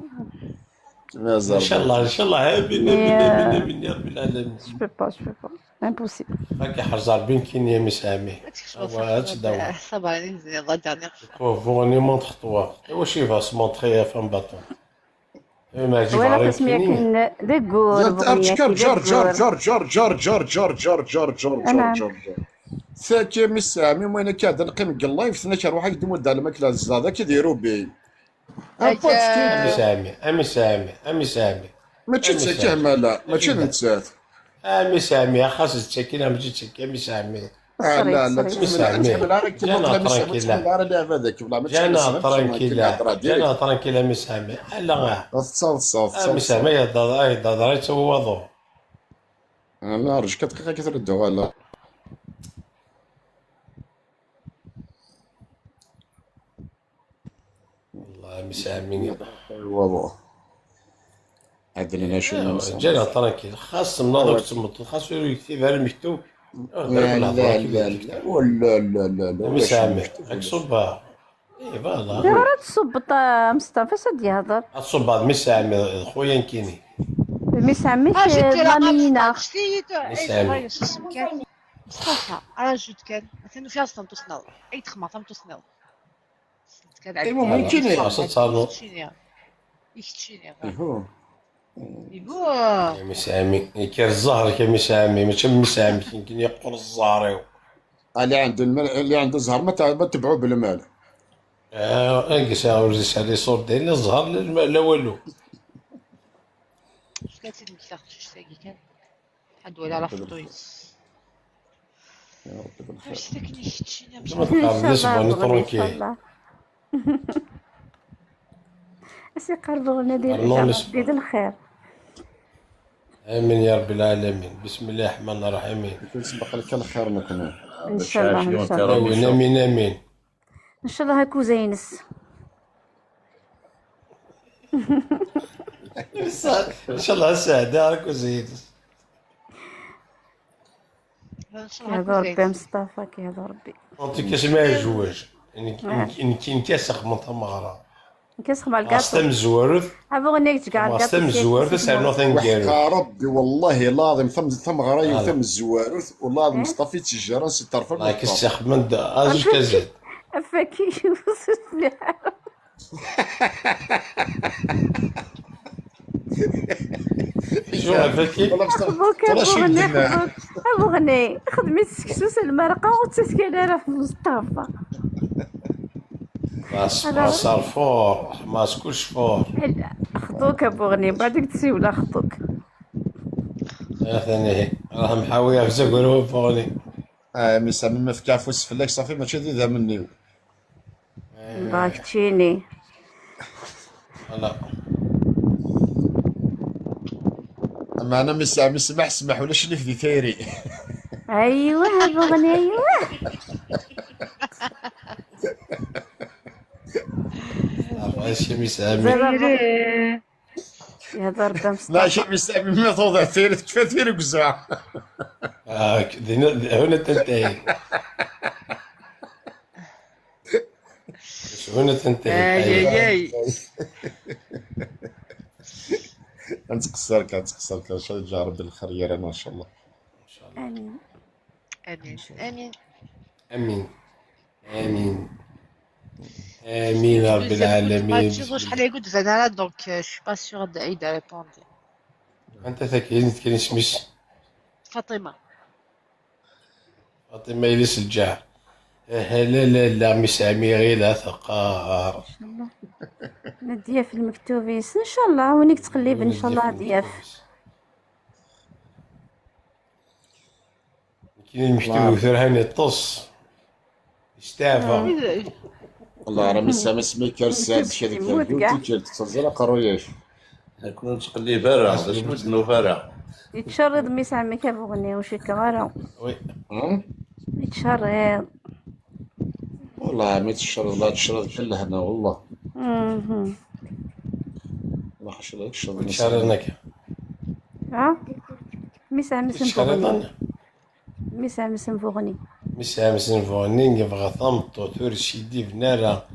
إن شاء الله، إن شاء الله. آمين، آمين، يا آمين، آمين، يا رب العالمين. Je peux pas, je peux pas. Impossible. هاكي حرز ربي كيني يا ميس عمي. هو هاد الدواء. صبري، زين، الله يجعلني. كوفوني مون تخطوة. إيوا شي فاس مونطخي يا فان باطون. إيه، ما عجب ولا عليك تسمية فيني. كن دقور، يا بغنية أرتكار، كي جار، جار، دقور. جار، جار، جار، جار، جار، جار، جار، جار، جار، نعم. جار، جار. ثاكي مي سامي، وين كاد نقيم اللايف، ثنا كان واحد يدوم ودع الماكلة الزادة كي ديرو بي. أبوت كي. أمي سامي، أمي سامي، أمي سامي. ما تشي أمي تسكي سامي. مالا، ما تشي نتسات. أمي سامي، خاص تسكي، لا، ما تشي تسكي، أمي سامي. آه، لا، لا، سوري. تحمل، تحمل على كيما جانا طلع مسك، تحمل على لا هذاك، بلا ما جانا تحمل سمك، ترانكيلا. جانا ترانكيلا مسامي. لا، آه. صوت، صوت، آه، صوت، مسامي، صوت. يا دار، آه، يا دار، آه، يتسوى وضو. آه، لا، رجع كتقيقة كتردو، لا. والله مسامين. والله. عاد لنا شي إيه، نسمع. جانا ترانكيل. خاص النهار أيوة. تسمط، خاص يكتب على المكتوب. آه، لا، لا، لا، لا. ولا، لا، لا، لا، ولا شي مسامي. مكتوب. هاك صبا. إيه، فوالا. دابا راه تصبط، آه، مصطفى، اش غادي يهضر؟ الصبا، مسامي، خويا نكيني. مسامي آه، شتي راه مامينا. مصطفى، شتي تو-، إيه، مسامي. خويا، شو اسمك؟ مصطفى، راه جوج كان. مثلًا في أصلا تصنعوا. أي تخمة، فهم تصنعوا. كان إيوا، عندي ممكن. خاصة تصالو. يكتشيني. يكتشيني، غير. إيوا. Ibuh. Am Sami, yekker zzher-ik am Sami, mačči am Sami, kenken yeqqel zzher-iw. اللي عنده المال، اللي عنده الزهر ما تع- ما تبعوه بالمال. Ah, agi sɛiɣ ur yesɛi la iṣurdi, la zzher, la lma, la walu. Acu kan, ttxil-k, taɣect tagi kan. Ḥedd wala la foto-is. يا ربي بالخير. Acu akken i keččini Ma teqqareḍ d asebɣen tranquille. As iqerbeɣ nadi Rnu Rebbi nesber. D lxir. Amin ya Rabbi lɛalamin. Bismillahi ṛṛeḥmani ṛṛeḥim. يكون سبق لك الخير نكون. Ncallah, ncallah. Amin, amin, amin. Ncallah akuza-ines. Ncallah sɛeddaɣ akuza-ines. Kihḍu Rebbi a Mustafa, kihḍu Rebbi. En tout cas, ma yezweǧ. Nekk, nekk, nekk, nekk ad s-xedmeɣ tameɣra. Nekk ad s-xedmeɣ Ɣas tamezwarut, Abuɣni kečč ɣas tamezwarut ad s-rnuɣ taneggarut. وحق ربي والله العظيم ثم ثم غرايو ثم الزوارث والله العظيم مصطفي تجارة سي طرف Like السخمن أزوج كزيت. Afaki شو عفاكي؟ خذوك Abuɣni, خذوك Abuɣni. خدمي السكسو س المرقة وتسكن على في مصطفى. ماس ماس فور، ماس كلش فور. خذوك Abuɣni، بعدك تسيولا خذوك. يا ثاني، راه محاوية في زقرو فوني. آه، مي سامي ما فكافوس فلاك صافي، ماشي ذي ذا مني. باك تشيني. لا. اما انا مي سامي سمح سمح ولا شنو في دي تيري. ايوه Abuɣni، ايوه. عرف ايش مي سامي؟ يهضر بدا مصطفى. لا شي مي سامي ما توضع تيري تكفى تيري وكزا. هاك دينا هنا تنتهي. هنا تنتهي. اي اي اي. نتقصرك، نتقصرك، ان شاء الله يجعل ربي الخير يا رنا ان شاء الله. امين. امين امين. امين. امين. امين يا رب العالمين. شحال يقول فنانا، donc je suis pas sûr d'Aïd répondre. انت تاكلين تكلين سميس. فاطمه. فاطمه يلي سجع. لا لا لا مي سامي غير لا ثقار. الضياف المكتوبين ان شاء الله وينك تقلب ان شاء الله ضياف. كاين المكتوب ثاني طص. يستعفى. والله راه مي سامي سميكر الساعه شي هذيك الكلت تزرق الرياش. كنا نتقلب برا باش نتنو برا. يتشرد مي سامي كابوغني وشي كغارة. وي. يتشرد. والله ما تشرد، لا تشرد كل هنا والله. مهم. الله خش لك الشر. شارنك. ها؟ مي سامي سمبوغني. مي سامي سمبوغني. مي سامي سمبوغني يبغى ثمطو تورسي دي بنارة.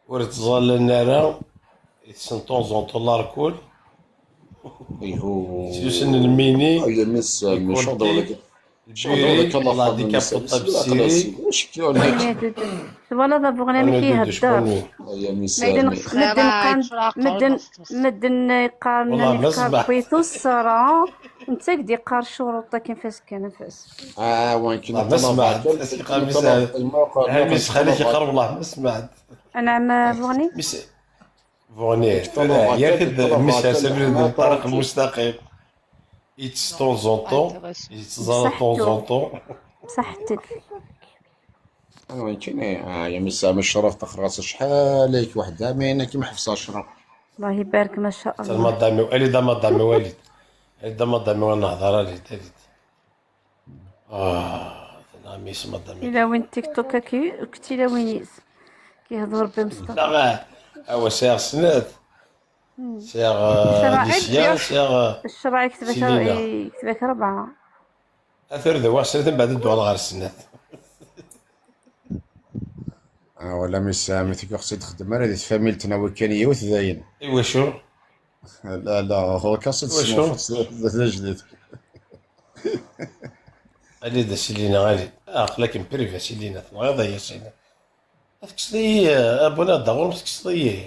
ورتزال النارة. يتسنطون زونطو لاركول. ايهو. سيوسن الميني. اي مي سامي شو دولك؟ البيري والله دي كابوطا بالسيري. سبحان الله بغنا ما كيهدر. اي مي مدن سامي. مدن قان مدن مدن يقارن والله ما يقار سمعت. بيتو الصرا. انت قدي قار شروطك كيفاش كان فاس. اه وين كنا والله ما سمعت. طلبة. اسكي قال ميسا. هل ميس خليك يقرب والله ما سمعت. انا ما بغني. ميس بغني. يا كد ميس سبيل الطريق المستقيم. يتسطون زونطون. يتزال طون زونطون. بصحتك. انا وين كاين؟ اه يا مي سامي الشرف تخرص شحال ليك واحد عامين كيما حفصه الشرف. الله يبارك ما شاء الله. المدامي والي دا مدامي والي. دا مدامي وانا نهضر عليه تالي. اه. انا ميس مدامي. الى وين تيك توك كي كنتي الى وين يس. كيهضر بمصطفى. لا غا. اوا سيغ سنات. سيغ ليسيا سيغ. الشرع يكتبك سيلينا. يكتبك ربعه. اثر ذا واحد سنات من بعد الدوار غير السنات. اه ولا مي سامي تيك وقت تخدم انا دي فاميلتنا وكان يوث داين. ايوا شو؟ لا لا هو كاسيت وشو؟ سمو ذا جديد. اللي دا سيلينا غالي. اخ لكن بريفا سيلينا تبغيض هي سيلينا. تكسلي ابونا دغور تكسلي.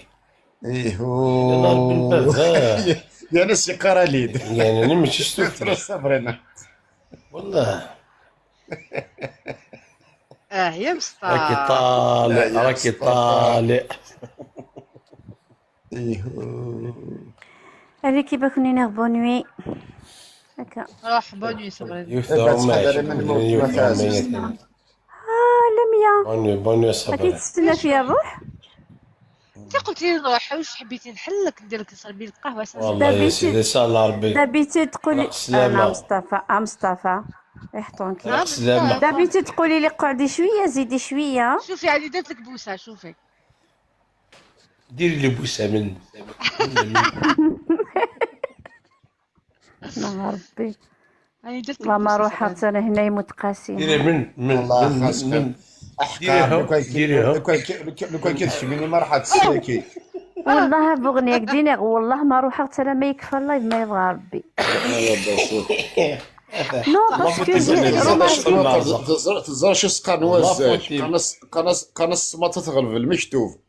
ايه انا بن بابا. Yal ass yeqqar-ali-d. Yeɛni mačči s tuffra. Sabrina. Wallah. Ah, ya Mesṭaf. Raki ṭalɛ, raki ṭalɛ. Allez, ki bak nini bonne nuit. Akka. Ruḥ, bonne nuit, Sabrina. Yiwet ɣur-m. Ah, Lamia. Bonne nuit, bonne nuit, Sabrina. Akken tstenna fيا الروح. انت قلت لي نروح، واش حبيتي نحلك ندير لك نصربي القهوه اساسا؟ والله يا سيدي، ان شاء الله ربي. دابيتود تقولي انا مصطفى، اه مصطفى، ريح طونكي. دابيتود تقولي لي قعدي شويه، زيدي شويه. شوفي، هذه درت لك بوسه، شوفي. ديري لي بوسه من. الله ربي. هاني درت لك ماما بوسة روحها صغيرة. حتى انا هنا يموت قاسي. ديري من، من، والله من، خاصك. من. احقر. ديريها، لو كان كي-، ديريها. لو كان كي-، لو كان، لو كان كتشميني ما راح تسلكي. والله بغنيك دينيغ، والله ما روحها حتى انا ما يكفى الله ما يبغى ربي. نو، باسكو تزرع، تزرع شي سقانوز، قنص، قنص، قنص ما تتغلب المكتوب.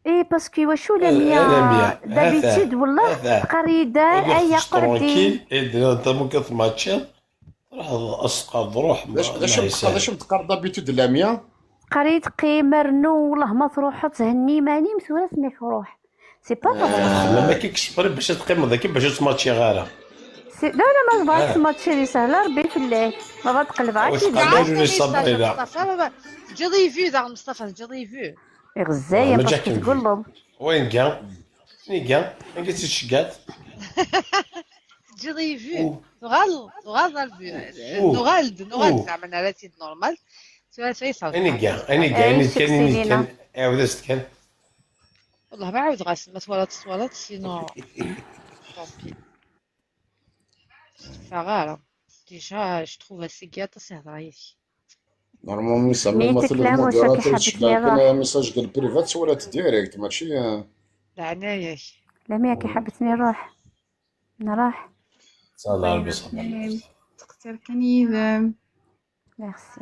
اي، باسكو واش ولا ميا؟ دابيتود والله تقري دار ايا قردي. ترونكيل، اي، انت ممكن تماتشي، تروح اسقاط، روح. علاش، علاش تقرا، علاش تقرا دابيتود لاميا؟ قريت قيمر نو، والله ما تروح تهني ماني مثورة سميك روح. سي با نورمال. ما كيكش قريب باش تقيم، ذاك باش تماتشي غيره. سي، لا، لا، ما تبغاش تماتشي، لي سهله ربي فلاك. ما بغا تقلب عاد واش تيجي. قال لي صبري؟ لا. مصطفى، لا، لا. جي ريفيو داغ مصطفى، جي ريفيو. يغزايا ما فاش جاك تقول لهم. وين كان؟ وين كان؟ وين كنتي تشقات؟ جي ريفيو. نغال، نغال الفيو. نغال، نغال زعما على تيد نورمال. سؤال فيصل. انا كان، انا كان، انا كان، انا كان. عاود است كان. والله ما عاود غاس، ما توالات، توالات، سينو. طومبي. صغارة. ديجا، جو تروف اسي كياطا سي هضرة ياك. نورمالمون مي سامي مي ما في تكلم واش راكي الموديراتور حابة تشبع تنيرا؟ كاين ميساج ديال بريفات ولا ديريكت، ماشي. لا، عناية. لا، مي راكي حابة تنيرا؟ نروح. صلى الله عليه وسلم. تقصير كان يذم. ميرسي.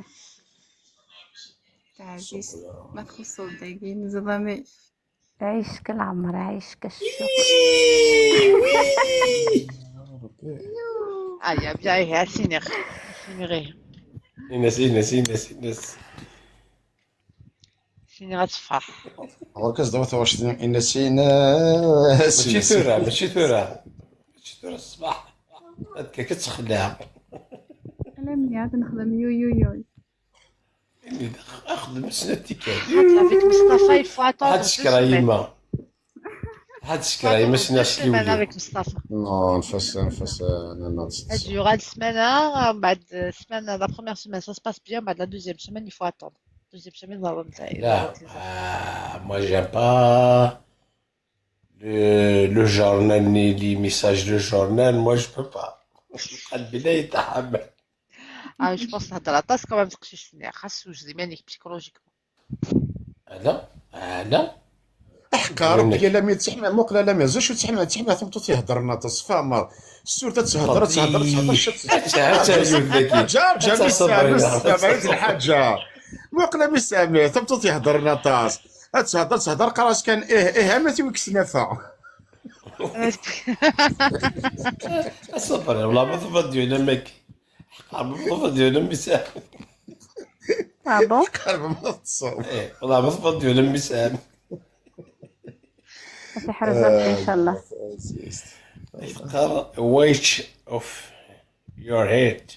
تعزيز. ما تخصو داكين زعما. عيشك العمر، عيشك الشوق. هيا بيا، هيا سيني غير. سيني غير. إنس، إنس، إنس، إنس. سيني غتفرح. هو كاس دابا واش سيني إنس، إنس. ماشي ثورة، ماشي ثورة. ماشي ثورة الصباح. هاد كتخليها. أنا ملي عاد نخدم يو يو يو. اخدم سنة تيكات. هاد لافيك مصطفى، il faut attendre. هاد الشكرا يما. هاد الشكرا يما سنة سكيولي. هذاك مصطفى. نو، نفس، نفس، انا ناضت. هاد يغال سمانة، من بعد سمانة، la première semaine, ça se passe bien, من بعد la deuxième semaine, il faut attendre. Deuxième semaine, ضروري نتاعي. لا، آه، moi, j'aime pas le, le journal, ni les messages de journal, moi, je peux pas. قلبي لا يتحمل. اه، جو بونس تهضر عطاس كمان، ما تقشيش سنيها، خاص توجدي مانيك بسيكولوجيكمون. لا، لا. احكى ربي يا لامي، تحمى مقله لامي، زوج تحمى، تحمى ثم تهضر ناطس فامر. السور تتهضر، تهضر، تهضر، شت. حتى، حتى يوث ذكي. جا، جا، حتى ميسامي، صبري. ميسامي، الحاجه. مقله ميسامي، ثم تهضر ناطس. تهضر، تهضر، قراس كان ايه، ايه، ما تيوكس نفا. صبري، والله ما تفضي ولا ماك. حقا ما تفضي ولا ميسامي. اه بون؟ قال ما تصور. ايه، والله ما تفضي ولا ميسامي. صافي، حرز ربي ان شاء الله. يفقر ويتش اوف يور هيد.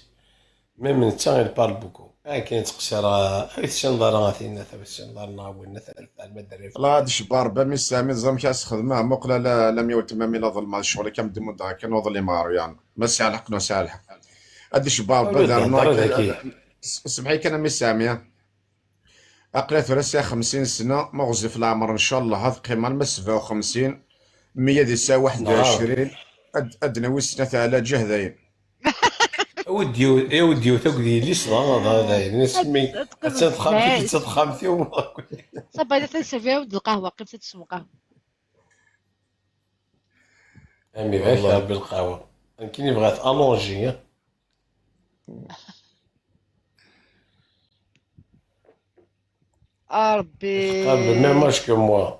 ميم نتا غير بار بوكو. اه، كاين تقصير، اه، تسنى دار غاتينا، تسنى دار ناوينا، تاع المدرب. لا، هاد الشبار با ميسامي زعما كاس خدمه، مقله لا، لا مية وثمانين لا ظلمه، الشغل كم دمو دا، كان وظل مارو، يعني. ما سالحق، نو سالحق. هاد الشبار با دار نو، س-، سمحي كان ميسامي. أقلات راسها خمسين سنة، ما غزي في العمر إن شاء الله، هاد قيمة ما سبعة وخمسين، مية دي ساعة واحد وعشرين، أد-، أدنى وسنة على جهدين. ودي، يا ودي، وتقدي لي صغار، هذا، هذا، يعني، نسمي، تتخمتي، تتخمتي، صافي، إلا تنسى فيها ود القهوة، قيمتها تسمى قهوة. أمي، غير والله. شرب القهوة. يمكن يبغى ألونجي، ها؟ آه، ربي. قال même âge que moi.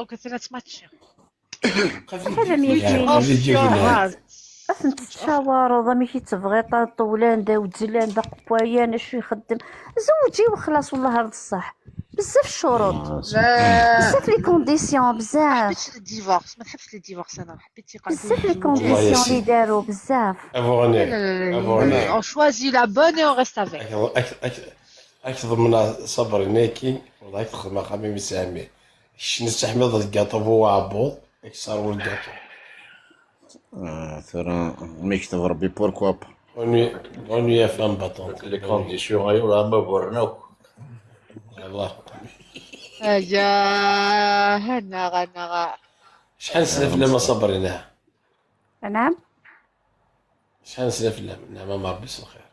donc ثلاث ماتشات. Ḥaca mi yefri. Ad tent-tettcawareḍ amek i tebɣiḍ, ṭṭewlan d awezlan d aqewwayan, acu ixeddem. Zewǧ i wexlaṣ, wellah ar d ṣṣeḥ. Bezzaf ccuruṭ. Bezzaf les conditions, bezzaf. حبيتش les divorces, ما تحبش les divorces انا, حبيت يقعدوا Bezzaf les conditions اللي داروا, bezzaf. Abuɣni. On choisit la bonne et on reste avec. Ak ḍemneɣ Ṣabri naki, والله تخدم axxam imi sɛami. Kečč nessaḥmiḍ lgaṭu bu uɛebbuḍ, ad k-sserwel lgaṭu. Ah, tura mi yekteb Rebbi, pourquoi pas? Bonne nuit, bonne nuit à femme battante. Les conditions, ay ula ma burren akk. Yallah. Aya, anaɣ, anaɣ. Acḥal nesla fell-am a Ṣabri, neɣ? نعم. Acḥal nesla fell-am, neɛma Rebbi s lxir.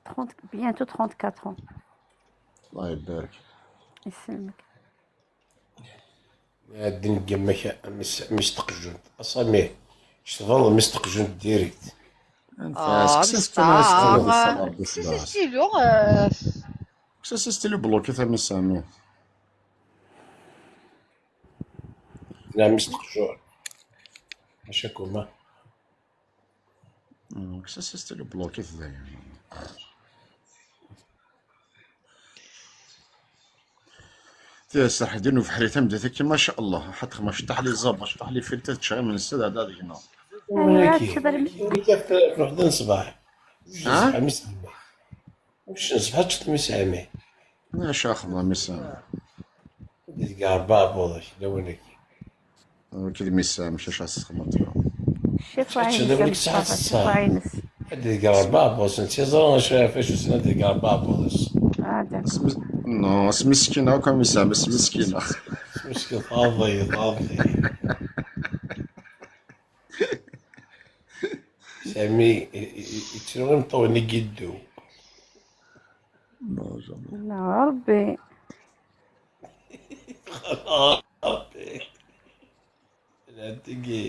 Trente, bientôt trente-quatre ans. الله يبارك. يسلمك. Ad d-neggem ak-, a Miss, a Miss Teqjunt. A Sami, kečč tbaneḍ Miss Teqjunt direct. Ah, kkes-as kan, kkes-as kan, kkes-as stylo, euh. Kkes-as stylo, bloqué-t a Miss Sami. La Miss Teqjunt. Maca kuma. Kkes-as stylo, bloqué-t dayen. Serḥ ddin ubeḥri tameddit akka, ma sha Allah. Ḥaṭ ma cṭaḥ li ẓaba, cṭaḥ li filta, tečča imensi d ɛda deg-neɣ. Ruḥ d ṣṣbeḥ. Ucen ṣbeḥ teččeḍ mi sɛami. Acu axeḍ a Miss Sami? Deg rebɛa buḍ-ik, lawan-agi. Nekk d Miss Sami, acu ad s-texmeḍ? Ccif ɛines. Ad deg rebɛa buḍ, netta yeẓra acu ɣef acu sna deg rebɛa buḍ-is. Non, s miskina akk a Miss Sami, s miskina. S miskina, tɣaḍ-iyi, tɣaḍ-iyi. Sami yettru imeṭṭawen i yiddu. Neɣ Ṛebbi. Ṛebbi. Lɛedigi.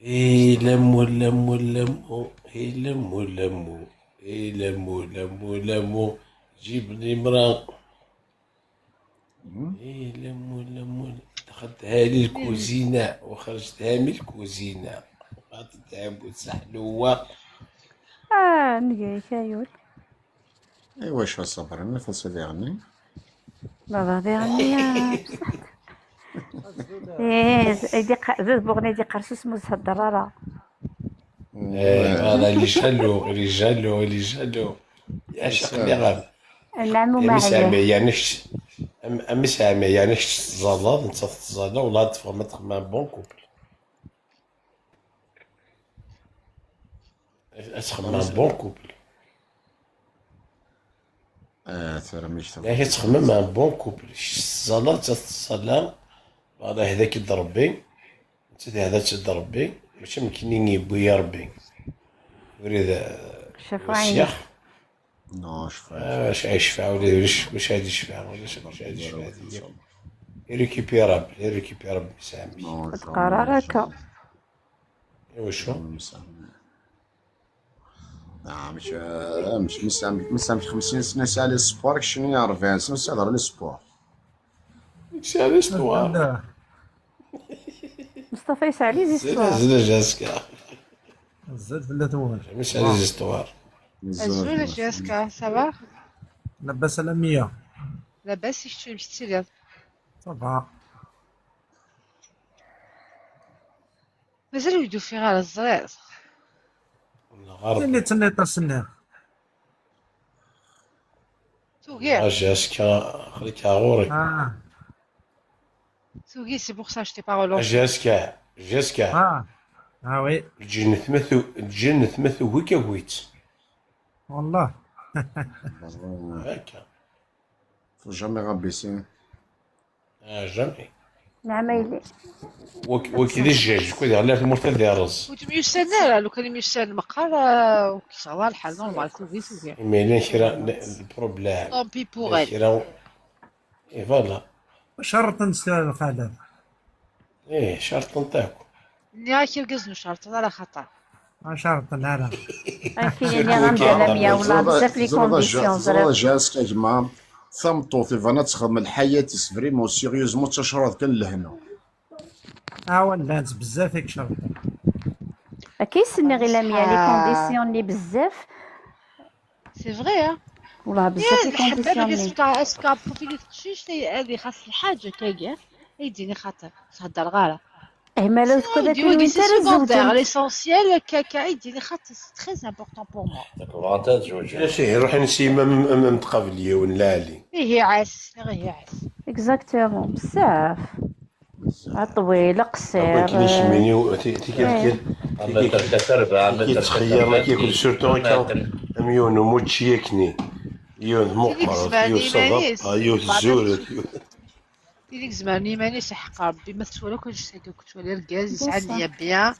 Ilemmu, lemmu, lemmu, ilemmu, lemmu, ilemmu, lemmu, lemmu, جيب لي مرا. إيه، لمو، لمو، دخلتها لي الكوزينة وخرجتها من الكوزينة. بقات تلعب وتسحلوا. آه، نقري كايول. ايوا شو صبر، انا فاس هذا يغني. بابا هذا يغني يا بصح. ايه، ايدي ق-، زوج بوغني دي قرصوص موز هضر راه. ايه، هذا اللي جالو، اللي جالو، اللي جالو. يا شيخ اللي غاب. نعم، وما عليه. يعني ش-، أم-، أم سامي، يعني ش-، تزالض، أنت تزالض، ولا تفهم، تخمم بون كوبل. تخمم بون كوبل. آه، ترى مش لا، هي تخمم عن بون كوبل. ش-، تزالض، أنت تزالض، والله هذاك يد ربي، أنت هذا تد ربي، ماشي ممكن يبوي ربي. وريد، آه، شفاعي. نو، شفاعي. آه، واش غيشفع ولا واش، واش غادي يشفع ولا واش، واش غادي يشفع؟ Irrécupérable، irrécupérable، ما ساهمش. نو، تقرا راكا. ايوا شو؟ آه، مش، آه، مش، مش سامي، مش سامي خمسين سنة سالي السبور، شنو يا أربعين سنة سالي السبور. سالي السبور. مصطفى يسعى لي زيستوار. زيد جاسكا. زيد في الأثوار. مش على زيستوار. أزول جاسكا، ça va؟ لاباس على مية. لاباس يشتي مشتي. Ça va. مازال ولدو في غير الزرير. اللي تنيط السنة. توقيع. جاسكا، خليك غوري. آه. توقيع، c'est pour ça je t'ai pas relancé. جاسكا، جاسكا. آه. آه oui. الجنة ما تو-، الجنة ما توهك ويت. والله. هكا. Faut jamais rabaisser. آه، جامي. نعم يلي. وك-، وكي دي الجاج، كو دي غلا في المرتد دي الرز. وتميوسان لا، لو كان يميوسان مقال، آه، وكي صافا الحال نورمال، كوفي، كوفي. مي لين كرا البروبليم. طومبي بوغ ال. كرا. اي فوالا. شرط نستاهل القعدة. ايه، شرط نطاكو. نياكي القزن شرط، لا خطر. ما شرط، لا، لا. اكيد اللي غنبدا مية ولا بزاف لي كونديسيون زرير. جاسك يا جماعة. ثمطوط يفانا تخدم الحياة فريمون سيريوزمون تشرط كان لهنا. اه ولا بزاف يكشر. كيسني غير لا مية لي كونديسيون لي بزاف. سي فري ها. والله بزاف لي كونديسيون لي. اسكا بروفيلي تقشيش هذه خاص الحاجه كاكيا. يديني خاطر تهضر غاره. ايه مالو تقدر تقول انت رزوجين. ليسونسيال كاكا يديني خاطر سي تري امبورطون بور موا. داك بغات تزوج. يا سي روحي نسيما متقابليه ونلالي. ايه عاس، ايه عاس. اكزاكتومون بزاف. طويل قصير. كيلي سميني تيكيتخير ما كيكون سورتو هكا. ميون وموتشي يكني. يون مقرط، يون صدق، يون زورت. تيليك زمان يماني سحق ربي ما تسوى لو كنت شتاكي كنت ولا رجال يسعى النية بيان.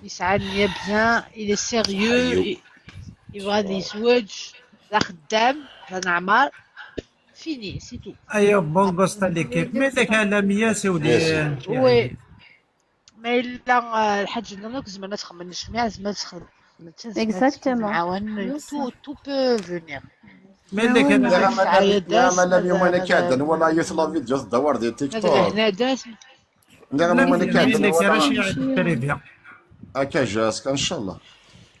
يسعى النية بيان، إلي سيريو، يبغى يزوج، لا خدام، لا نعمر. Fini, c'est tout. Ayo, bon gosta l'équipe. Mais t'as qu'à la mia, c'est où Merci. les. Oui. Mais là, euh, الحاجة اللي ناك زعما تخمم شميع زعما تخمم. Exactement. Tout, tout peut venir. Mais les نعم canards. العيادات نعم اليوم انا ماذا كادن ولا ماذا يوث لا فيديو دور دي تيك ماذا توك. هنا داس نعم لا وانا مزيان كادن لك ولا رشي تري بيان. هكا جاسك ان شاء الله.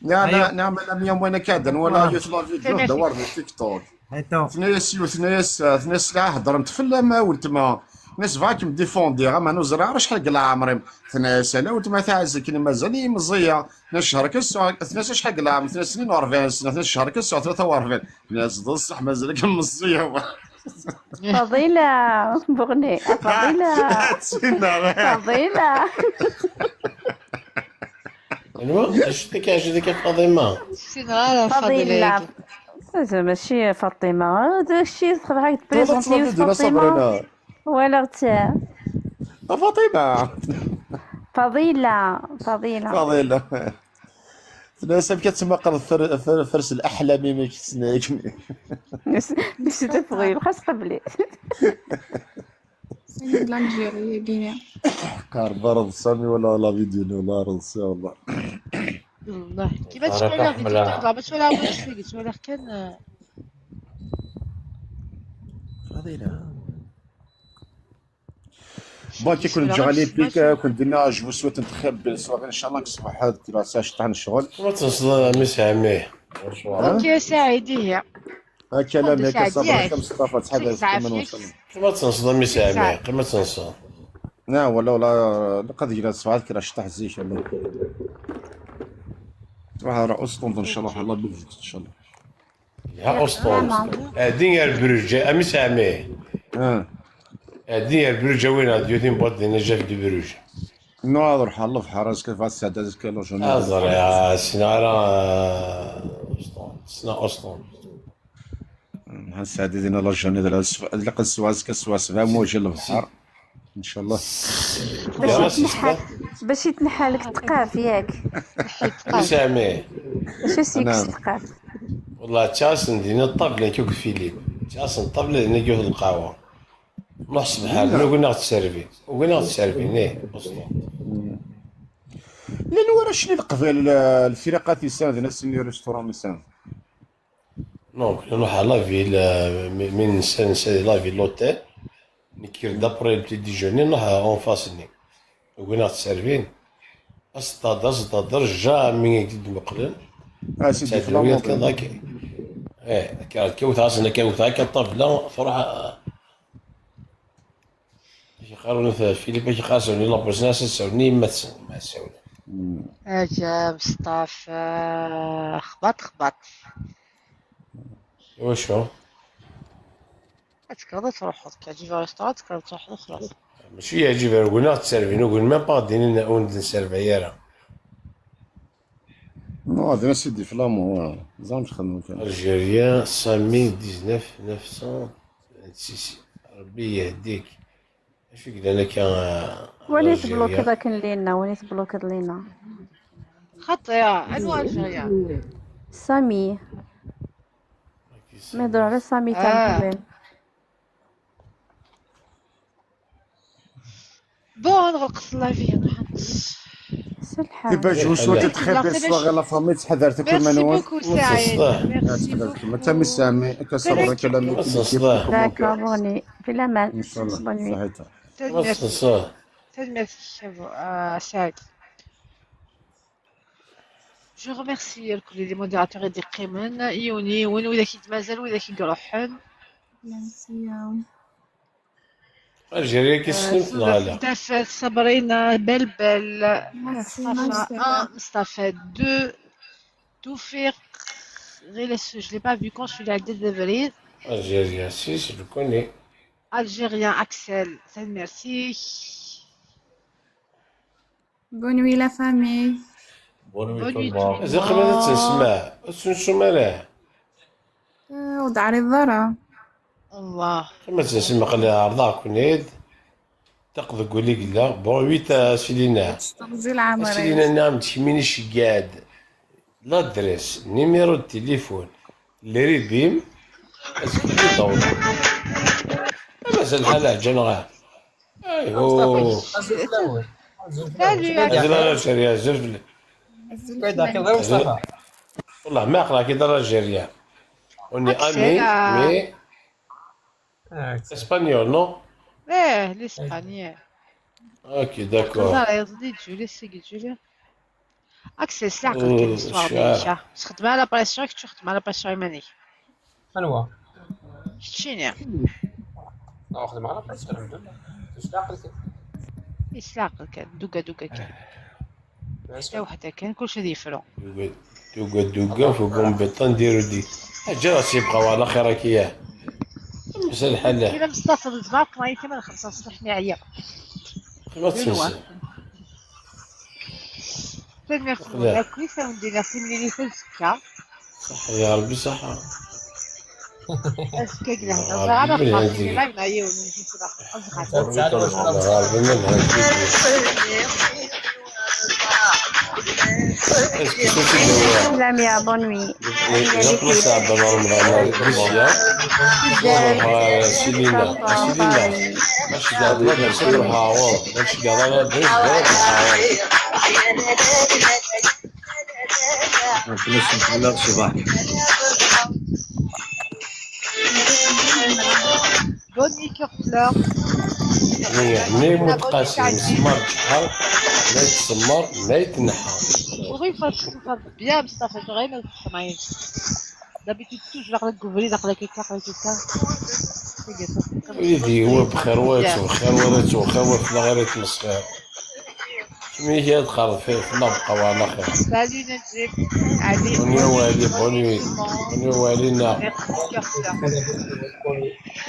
نعم ايوا. نعم اليوم وانا كادن ولا آه. يوث لا فيديو دور دي تيك توك. هاتو. ثنيا سيو ثنيا س ثنيا سلاح هضرمت في اللمه ولتما. ناس فاكم ديفوندي غا ما نزرع راه شحال قلع عمري. ثنيا سلا ولتما تعزك مازال مزيه. ثنيا شهر كسو ثنيا شحال قلع عمري ثنيا سنين و40 سنه ثنيا شهر كسو ثلاثة وأربعين. ناس بصح مازال مزيه. فضيلة بغني، فضيلة، سينا. فضيلة. ايوا، اش كيعجبك يا فاطمه؟ سينا فضيلة. فضيلة. هذا ماشي فاطمة، هذا الشيء تخرج هاك تبريزونتي تطلب دينا فاطمة صبرنا. ولا غتاع. فاطمه. فضيلة، فضيلة. فضيلة. تناسب كتسمى قرض فر- فر- فرس الاحلام ما كتسناك. بس بس تفضيل خاص قبلي. سيد لالجيري غينيا. قار برض سامي ولا لا فيديو ولا رض سي والله. والله كيما بارك تشوف على الله فيديو لا. تقدر ما تشوف على ولا شيء تشوف على كان فضيلة. بون كي كنت جغالي بيك كنت دينا جو سويت نتخيب بين سواغي ان شاء الله نصبح هاد كراسة شطح الشغل. كما تنصد ميس عمي. اوكي سعيد هي. هاكا لا ميك سعدي صبر عايش. كم صطافة تحدث سعدي كمان عافيك. وصلنا. كما تنصد ميس عمي، سعد. كما تنصد. لا ولا ولا قد جرى سواعد كرا شطح زيش انا. راح راه اسطنط ان شاء الله الله يبارك ان شاء الله. يا اسطول. هادي يا البروج اميس عمي. اه. هادي يا البروج وين هادي يوتين بوات دينا جاف دي بروج. ناظر حلف حرس كيف هاد السعدات كيلو شنو. هزر يا سينا راه اسطول، سنا اسطول. نهار السعدي دينا لا جوني ديال السوا- اللي قد سواز كسواس فا موجه البحر. ان شاء الله. باش يتنحى، باش يتنحى لك الثقاف ياك. ميس عمي. باش يسيك نعم. الثقاف. والله تشاسن دينا الطابلة كيف فيليب. تشاسن الطابلة هنا جوه القهوة. نروح الصبح نو قلنا غتسيرفي، وقلنا غتسيرفي نيه اسطول. لان ورا شنو القبائل الفرقات يسان هنا سيني ريستورون يسان. دونك نروح على لافيل، آه، من نسال نسال لافيل لوتيل. نكير دابري البتي ديجوني نروح اون فاس ني. وقلنا غتسيرفين. استاد استاد جامي قد مقلن. اه سيدي في تعدويات لامونتين. كذاك. ايه كانت كوت عاصنا كوت هكا الطابلة تروح. آه، يقارنوا في فيليب يقاسوني لابوزناس تساوني ما تساوني ما تساوني. اجا مصطفى خبط خبط. واش هو؟ تقدر تروح كاجي في ريستوران تقدر تروح وخلاص. ماشي يعجب، قلنا تسيرفي نو قلنا با ديننا اون دي سيرفي يارا. نو هذا سيدي في لامون زعما تخدموا كان. الجيريا سامي ديزناف نافسون سيسي. ربي يهديك. اش قلنا لك يا وليت الجيريا؟ بلوكد اكن لينا، وليت بلوكد لينا. خطية انو الجيريا. سامي. ما يهضروا على سامي آه. تاع قبل. بون نغلق اللايف يا نحن. سي الحال. تبا جو سويت لا، تخيب تبا سواغي لا فامي تحضر تكون ميرسي منوان. بوكو سعيد. ميرسي بوكو. تما سامي كسر كلام. الصداع. داكور بوني في الامان. ان شاء الله بوني. صحيتها. تنميرسي. الصداع. تنميرسي شابو آه سعيد. جو ريميرسي الكل لي موديراتور اللي قيمن يوني وين ولا كي مازال ولا كي يروحن. ميرسي. الجيريا كيسلم ولا لا؟ تافات صبرينا بلبل. ميرسي مصطفى ميرسي. un مصطفى deux. توفيق. غير je l'ai pas vu quand je suis allée à Débris. الجيريا سيس جو كوني. Algérien Axel. تنميرسي. بون نوي لا فامي. Bonne nuit tout le monde. زي قبل تسمع تسمع مالا. آه، ودعري الضرا. الله. كما تسمع قال عرضها كونيد. تقضي قولي قلا بون ويت سيدينا. تستغزي العمر. سيدينا نعم تشميني شقاد. لادريس، نيميرو التليفون، الريديم. اسكو دور. Azul ḥala, ǧǧan-aɣ. Aywa. Azul fell-awen. Azul fell-awen. Salut. Azul a Algérie, azul fell-, azul fell-, azul. Mustafa. Wallah, ma aql-ak d Algérie. On est amis, mais espagnol, non? Eh, l'espagnol. Ok, d'accord. Ẓer, yeẓdi Julie, c'est Julie. Ak s leɛqel kan, euh, histoire d-, cɛar. Xdem la pression, kečč xdem la pression iman-ik. Anwa? Keččini. Ur xdmeɣ ara, xedmeɣ s leɛqel kan. S leɛqel kan, dugga dugga kan. Kečč d weḥd-k kan, kullec ad yefru. Dugga dugga, fu gumbeṭan dirudi. Aǧǧa-as yebqa wa laxir-agi, yah. Mazal ḥala. Kra Mustafa d zzbar, ṭṭlayit ma d xemsa ṣṣbeḥ mi ɛyiɣ. Xlas. Tanemmirt-nwen akk, ad wen-d-iniɣ timlilit azekka. Ṣaḥḥa ya Rebbi, ṣaḥḥa. Azekka deg lehna, ẓriɣ ara xaṭi live n yiwen n uzɣal. Lamia, bonne nuit. Selina, Selina. Acu d-yeḍran? Acu d-yeḍran? Akken ad sen-fell-aɣ ṣṣbeḥ. Bonne cœur fleur. Nniɣ-am, tqassem, semmer ǧeḥḥa, ma yettsemmer, ma yettneḥḥa. Ur ifassen bien, Mustafa, ẓriɣ ma tfehmeḍ. D'habitude, toujours, aql-ak deg ubrid, aql-ak akka, aql-ak akka. Wid yewwa bxir, wa yettwexxir, wa la yettwexxir, wa fell-aɣ ara yettmesxir. Kemmini kra txerref, fell-aɣ bqa wa laxir. Salut Najib. Allez, bonne nuit, bonne nuit. Bonne nuit, Walina. Merci, cœur fleur.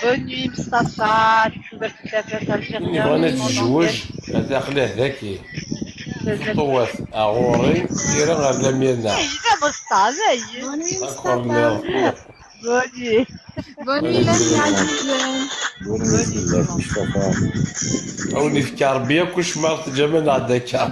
Bonne nuit, Mustafa. Win yebɣan ad tezweǧ, ad aql-ah daki. Ṭuwat, aɣuri, tira ɣer Lamirna. Ay, d ameṣṭa, d ayen. Bonne nuit, Mustafa. Bonne nuit. Bonne nuit, Lamia Ɛzizen. Bonne nuit, Mustafa. A wen-ifk Rebbi akk ccma teǧǧam-aneɣ-d akka.